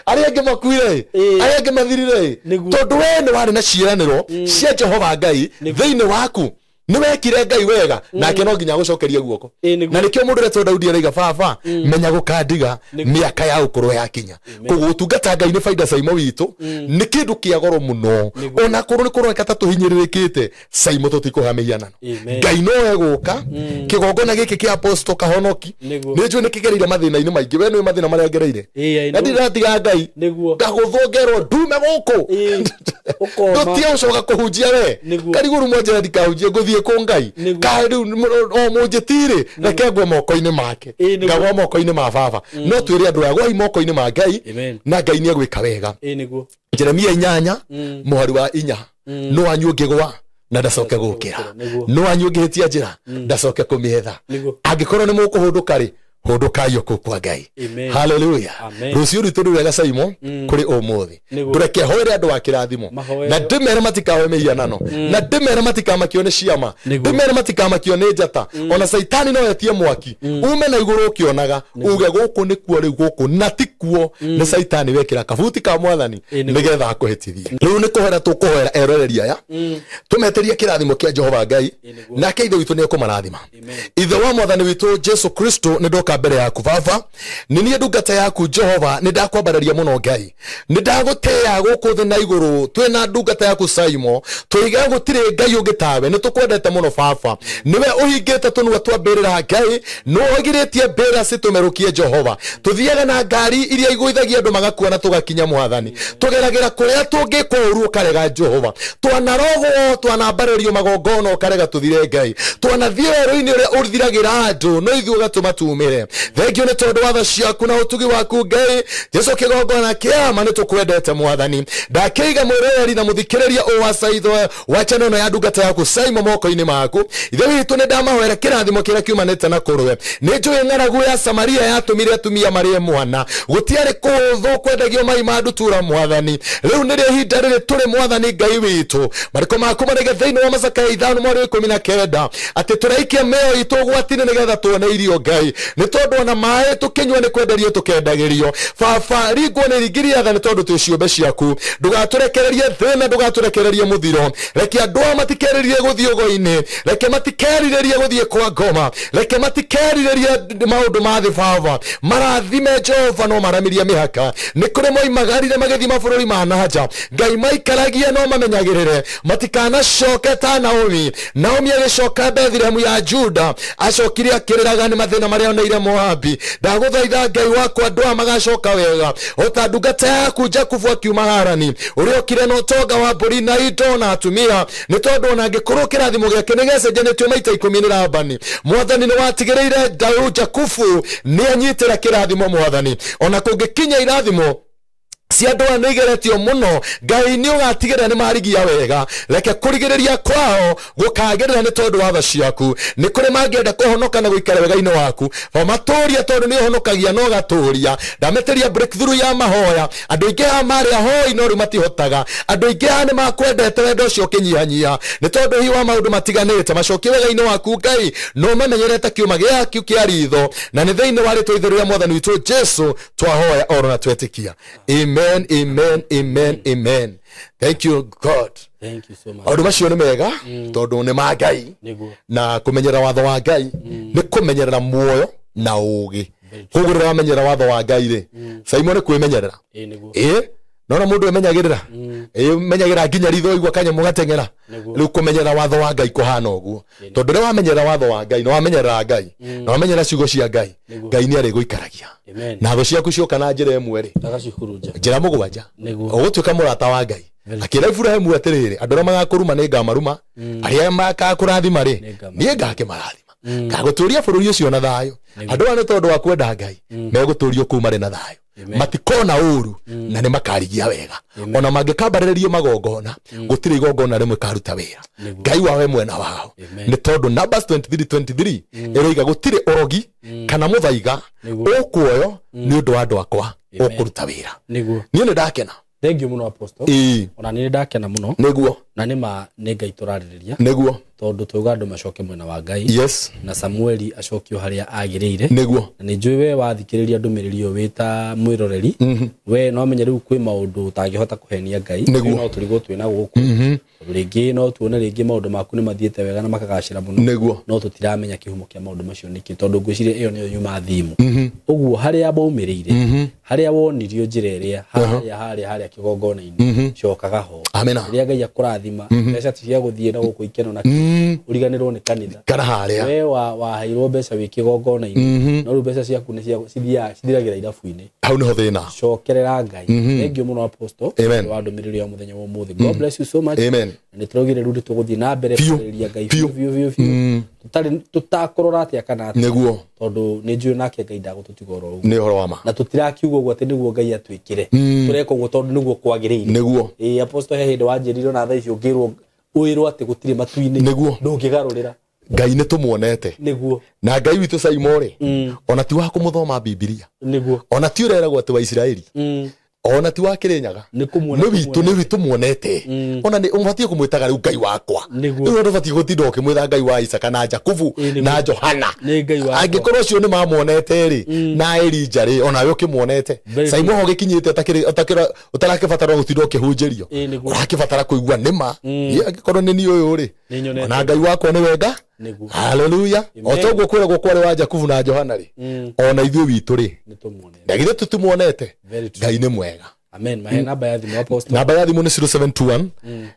Arĩa angĩ makuire, arĩa angĩ mathirire, tondũ we nĩ warĩ na ciĩranĩro cia Jehova Ngai thĩinĩ waku, nĩ wekire Ngai wega, nake no nginya agũcokerie guoko. Na nĩkĩo mũndũ ũretwo Daudi araiga, baba menya gũkandiga mĩaka ya ũkũrũ yakinya. Koguo gũtungata Ngai nĩ baida Saimo witũ, nĩ kĩndũ kĩa goro mũno. Ona korwo nĩ kũroneka ta tũhinyĩrĩrĩkĩte, Saimo tũtikũhea mĩhianano. Ngai no egũka. Kĩgongona gĩkĩ kĩa Apostle Kahonoki nĩ njũĩ nĩ kĩgereire mathĩna-inĩ maingĩ. We nĩũĩ mathĩna marĩa ngereire, na ndiratiga Ngai ngagũthwo ngerwo ndume gũkũ, ndũtige gũcoka kũhunjia we karigũrũ mwanjĩra ndikahunjie, ngũthiĩ kũ Ngai kaĩ rĩu o mũnjĩti-rĩ, reke ngwe moko-inĩ make, ngagwa moko-inĩ ma baba. No twĩre andũ aya gwai moko-inĩ ma Ngai, na Ngai nĩ egwĩka wega. Jeremia 8 mũhari wa 4, no wanyu ũngĩgwa na ndacoke gũkĩra, no wanyu ũngĩhĩtia njĩra ndacoke kũmĩetha. Angĩkorwo nĩ mũkũhũndũka rĩ, hũndũkai o kũu kwa Ngai. Haleluya. Rũciũ rwitũ rĩ wega Saimo kũrĩ ũmũthĩ. Ndũreke hoere andũ a kĩrathimo, na ndĩmere matikahoe mĩhianano, na ndĩmere matikamakio nĩ ciama, ndĩmere matikamakio nĩ njata. Ona Caitani no etie mwaki ume na igũrũ ũkĩonaga, uge gũkũ nĩkuo rĩu, gũkũ na tikuo, nĩ Caitani wekĩra kabuti ka mwathani nĩgetha akũhĩtithie. Rĩu nĩ kũhoera tũkũhoera eroreri aya, tũmetĩrie kĩrathimo kĩa Jehova Ngai, nake Ithe witũ nĩ ekũmarathima. Ithe wa mwathani witũ Jesu Kristo, nĩ ndoka mbere yaku baba, nĩ niĩ ndungata yaku Jehova, nĩ ndakwambararia mũno Ngai, nĩ ndagũtĩĩa gũkũ thĩ na igũrũ. Twĩna ndungata yaku Saimo, tũiga gũtirĩ Ngai ũngĩ tawe, nĩ tũkwendete mũno baba, nĩwe ũhingĩte tũnua twa mbĩrĩra Ngai, nĩwe ũgirĩtie mbĩrĩra citũmerũkie Jehova. Tũthiaga na ngari iria igũithagia andũ magakua na tũgakinya mwathani, tũgeragĩra kũrĩa tũngĩkwo ũru ũkarega Jehova, twanarogwo twanambarĩrio magongona ũkarega tũthire Ngai, twanathiĩ werũ-inĩ ũrĩa ũthiragĩra andũ no ithuĩ ũgatũma tumĩre. Mũnene. Thengio nĩ tondũ wa tha ciaku na ũtugi waku Ngai. Jesu kĩgongona kĩama nĩ tũkwendete Mwathani. Ndakĩiga mwĩroreri na mũthikĩrĩria ũyũ wa Saitho wa channel ĩno ya ndungata yaku Saimo moko-inĩ maku. Ithe witũ nĩ ndamahoera kĩrathimo kĩrĩa kiumanĩte na kũrwe. Nĩ njũĩ ng'aragu ya Samaria yatũmire atumia marĩe mwana. Gũtiarĩ kũhũthũ kwendagio mai ma ndutura Mwathani. Rĩu nĩrĩo ihinda rĩrĩ tũrĩ Mwathani Ngai witũ. Marĩko maku marĩge thĩinĩ wa Macakaya 5:19 atĩ tũraikia mĩoyo itũ ũgwati-inĩ nĩgetha tuone irio Ngai. Nĩ tondũ ona maĩ tũkĩnyua nĩ kwenderio tũkendagĩrio. Baba ringwo nĩ ringiria tha nĩ tondũ twĩ ciũmbe ciaku. Ndũgatũrekererie thĩna, ndũgatũrekererie mũthiro. Reke andũ aya matikerirĩrie gũthiĩ ũgo-inĩ, reke matikerirĩrie gũthiĩ kwa ngoma, reke matikerirĩrie maũndũ ma thĩ. Baba marathime Jehova no maramirie mĩhaka. Nĩ kũrĩ moimagarire magĩthiĩ mabũrũri ma na nja. Ngai maikaragie no mamenyagĩrĩre, matikanacoke ta Naomi. Naomi agĩcoka Bethilehemu ya Juda, acokire akĩrĩraga nĩ mathĩna marĩa oneire Moabi. Ndagũthaitha Ngai wakwa andũ aya magacoka wega o ta ndungata yaku Jakubu akiuma Harani, ũrĩa okire na ũtonga wa mbũri na indo na atumia, nĩ tondũ ona angĩkorwo kĩrathimo gĩake nĩ gĩacenjanĩtio maita 10 nĩ Labani, Mwathani nĩ watigĩrĩire Jakubu nĩ anyitĩra kĩrathimo Mwathani. Ona kũngĩkinya irathimo cia andũ aya nĩ igeretio mũno, Ngai nĩ ũgatigĩrĩra nĩ marigia wega. Reke kũrigĩrĩria kwao gũkagĩrĩra nĩ tondũ wa tha ciaku. Nĩ kũrĩ mangĩenda kũhonoka na gũikara wega-inĩ waku, matũrie tondũ nĩ ũhonokagia no ũgatũria. Ndamĩtĩria breakthrough ya mahoya. Andũ aingĩ haha marĩ ahoi no rĩu matihotaga. Andũ aingĩ haha nĩ makwendete wendo ũcio ũkĩnyihanyia nĩ tondũ hihi wa maũndũ matiganĩte. Macokie wega-inĩ waku Ngai, no mamenyerete kĩũma gĩaku kĩa ritho, na nĩ thĩinĩ wa rĩtwa itheru rĩa Mwathani witũ Jesu twahoya oro na twetĩkia. Amen. Amen, amen, amen. Thank you God. Thank you so much. Maũndũ macio nĩ mega tondũ nĩ ma Ngai. Na kũmenyerera watho wa Ngai nĩ kũmenyerera muoyo na ũũgĩ. Koguo rĩrĩa wamenyerera watho wa Ngai rĩ, Simon nĩ kwĩmenyerera. Ĩĩ, nona mũndũ emenyagĩrĩra. Ĩĩ, menyagĩra nginya ritho igua kanyamũ gateng'era. Rĩu kũmenyerera watho wa Ngai kũhana ũguo. Tondũ rĩrĩa wamenyerera watho wa Ngai, na wamenyerera Ngai, na wamenyerera ciugo cia Ngai, Ngai nĩ arĩgũikaragia. Na thũ ciaku cioka na njĩra ĩmwe rĩ, njĩra mũgwanja, ũgũtuĩka mũrata wa Ngai. Akĩra Iburahĩmu atĩrĩrĩ, andũ arĩa magakũruma nĩ ngamaruma, arĩa makakũrathima rĩ, niĩ ngakĩmarathima. Ngagũtũũria bũrũri ũcio na thayũ. Andũ aya nĩ tondũ wa kwenda Ngai, megũtũũrio kũu marĩ na thayũ. Matikona ũru na nĩ makarigia wega. Ona mangĩkambarĩrĩrio magongona, gũtirĩ igongona rĩmwe karuta wĩra. Ngai wawe mwena wao. Nĩ tondũ Numbers 23:23 ĩroiga gũtirĩ ũrogi kana mũthaiga ũkuoyo nĩ ũndũ wa andũ akwa ũkũruta wĩra. Niĩ nĩ ndakena. Thank you mũno Apostle. Ona nĩ ndakena mũno. Nĩguo. Na nĩ ma nĩ Ngai tũrarĩrĩria. Nĩguo. Tondũ twauga andũ macoke mwena wa Ngai. Yes. Na Samueli acokio harĩa agĩrĩire. Nĩguo. Na nĩ njũĩ we wathikĩrĩria ndũmĩrĩri ĩyo wĩ ta mwĩroreri. We no menye rĩu kwĩ maũndũ ũtangĩhota kũhenia Ngai. Nĩguo. No tũrigwo twĩ na gũkũ. Tondũ rĩngĩ no tuone rĩngĩ maũndũ maku nĩ mathiĩte wega na makagacĩra mũno. Nĩguo. No tũtiramenya kĩhumo kĩa maũndũ macio nĩkĩ, tondũ ngwĩciria ĩyo nĩyo yuma thimu. Ũguo harĩa maumĩrĩire, harĩa wonirio njĩra ĩrĩa, harĩa harĩa kĩgongona-inĩ, cokaga ho. Rĩrĩa Ngai akũrathima, mbeca ti cia gũthiĩ na gũkũ ikeno na ũriganĩrwo nĩ kanitha. Kana harĩa. We waheirwo mbeca wĩ kĩgongona-inĩ, no rĩu mbeca ciaku nĩ cithiragĩra irabu-inĩ. Hau nĩho thĩna. Cokerera Ngai. Thank you mũno Apostle. Amen. Wa ndũmĩrĩri ya mũthenya wa ũmũthĩ. God bless you so much. Amen. Na nĩ tũraugire rĩu nĩ tũgũthiĩ na mbere kwarĩrĩria Ngai biũ biũ biũ. Tũtarĩ tũtakũrora atĩa kana atĩa. Nĩguo. Tondũ nĩ njũĩ nake Ngai ndagũtũtiga oro ũguo. Nĩ ũhoro wa ma. Na tũtirakiuga ũguo atĩ nĩguo Ngai atwĩkĩre. Tũreka ũguo tondũ nĩguo kwagĩrĩire. Nĩguo. Ĩĩ Apostle he hĩndĩ wanjĩrire ona thaa ici ũngĩrwo ũĩrwo atĩ gũtirĩ matu-inĩ. Nĩguo. Ndũngĩgarũrĩra. Ngai nĩ tũmuonete. Nĩguo. Na Ngai witũ Saimo rĩ, ona ti wa kũmũthoma Bibilia. Nĩguo. Ona ti ũreragwo atĩ wa Isiraeli. Ona ti wa Kĩrĩnyaga. Nĩ kũmuona. Nĩ witũ, nĩ witũ muonete. Ona nĩ ũbatiĩ kũmwĩtaga rĩu Ngai wakwa. Rĩu ndũbatiĩ gũtinda ũkĩmwĩta Ngai wa Isaka na Jakubu na Johana. Nĩ Ngai wakwa. Angĩkorwo ũcio nĩ mamuonete rĩ, na Elija rĩ, onawe ũkĩmuonete. Saimo ho gĩkinyĩte ũtarakĩbatara gũtinda ũkĩhunjĩrio. Ũrakĩbatara kũigua nĩ ma. Angĩkorwo nĩ niĩ ũyũ rĩ, ona Ngai wakwa nĩ wenga. Hallelujah. O toguo kwĩragwo kwarĩ wa Jakubu na Johana rĩ, ona ithuĩ witũ rĩ, na githĩ tũtimuonete. Ngai nĩ mwega. Amen. Mahe namba ya thimũ Apostle. Namba ya thimũ nĩ 0721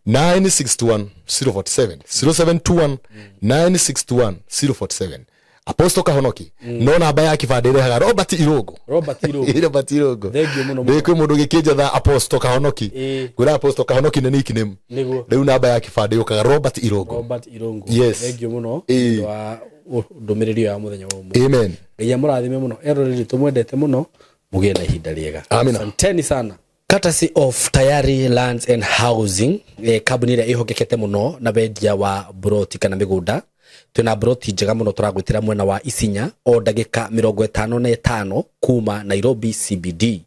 961 047. 0721 961 047. Apostle Kahonoki. No namba ya kibandĩ ĩrehaga Robert Irungu. Robert Irungu. Robert Irungu. Thank you mũno. Nĩ kwĩ mũndũ gĩkĩnjetha Apostle Kahonoki. Ngwĩra Apostle Kahonoki nĩ nickname. Nĩguo. Rĩu namba ya kibandĩ yũkaga Robert Irungu. Robert Irungu. Yes. Thank you mũno. Wa Ndũmĩrĩri ĩyo ya mũthenya wa ũmũthĩ. Amen. Ngai amũrathime mũno, eroreri tũmwendete mũno, mũgĩe na ihinda rĩega. Amina. Asanteni sana. Courtesy of Tayari Lands and Housing, kambuni ĩrĩa ĩhokekete mũno na wendia wa broti kana mĩgũnda. Twĩna broti njega mũno tũragwĩtĩra mwena wa Isinya, o ndagĩka 55 kuma Nairobi CBD.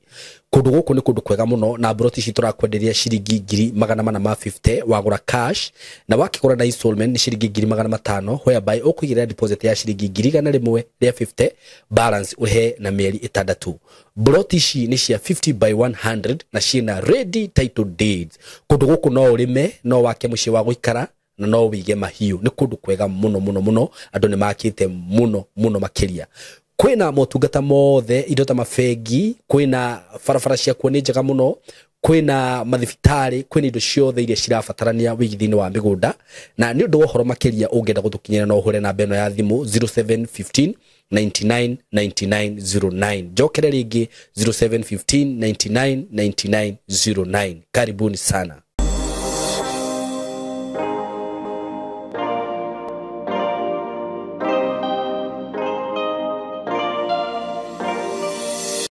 Kũndũ gũkũ nĩ kũndũ kwega mũno, na broti ici tũrakwenderia ciringi 450,000 wagũra cash, na wakĩgũra na installment nĩ ciringi 500,000, whereby ũkũigĩrĩra deposit ya ciringi 150,000, balance ũrĩhe na mĩeri 6. Broti ici nĩ cia 50 by 100 na ciĩna ready title deeds. Kũndũ gũkũ no ũrĩme, no wake mũciĩ wa gũikara, na no wĩige mahiũ. Nĩ kũndũ kwega mũno mũno mũno, andũ nĩ makĩte mũno mũno makĩria. Kwĩna motungata mothe, indo ta mabengi, kwĩna barabara ciakuo nĩ njega mũno, kwĩna mathibitarĩ, kwĩna indo ciothe iria cirabatarania wĩigithia-inĩ wa mĩgũnda. Na nĩ ũndũ wa ũhoro makĩria ũngĩenda gũtũkinyĩra, no ũhũre namba ĩno ya thimũ 0715 99 99 09. Njokere rĩngĩ, 0715 99 99 09. Karibuni sana.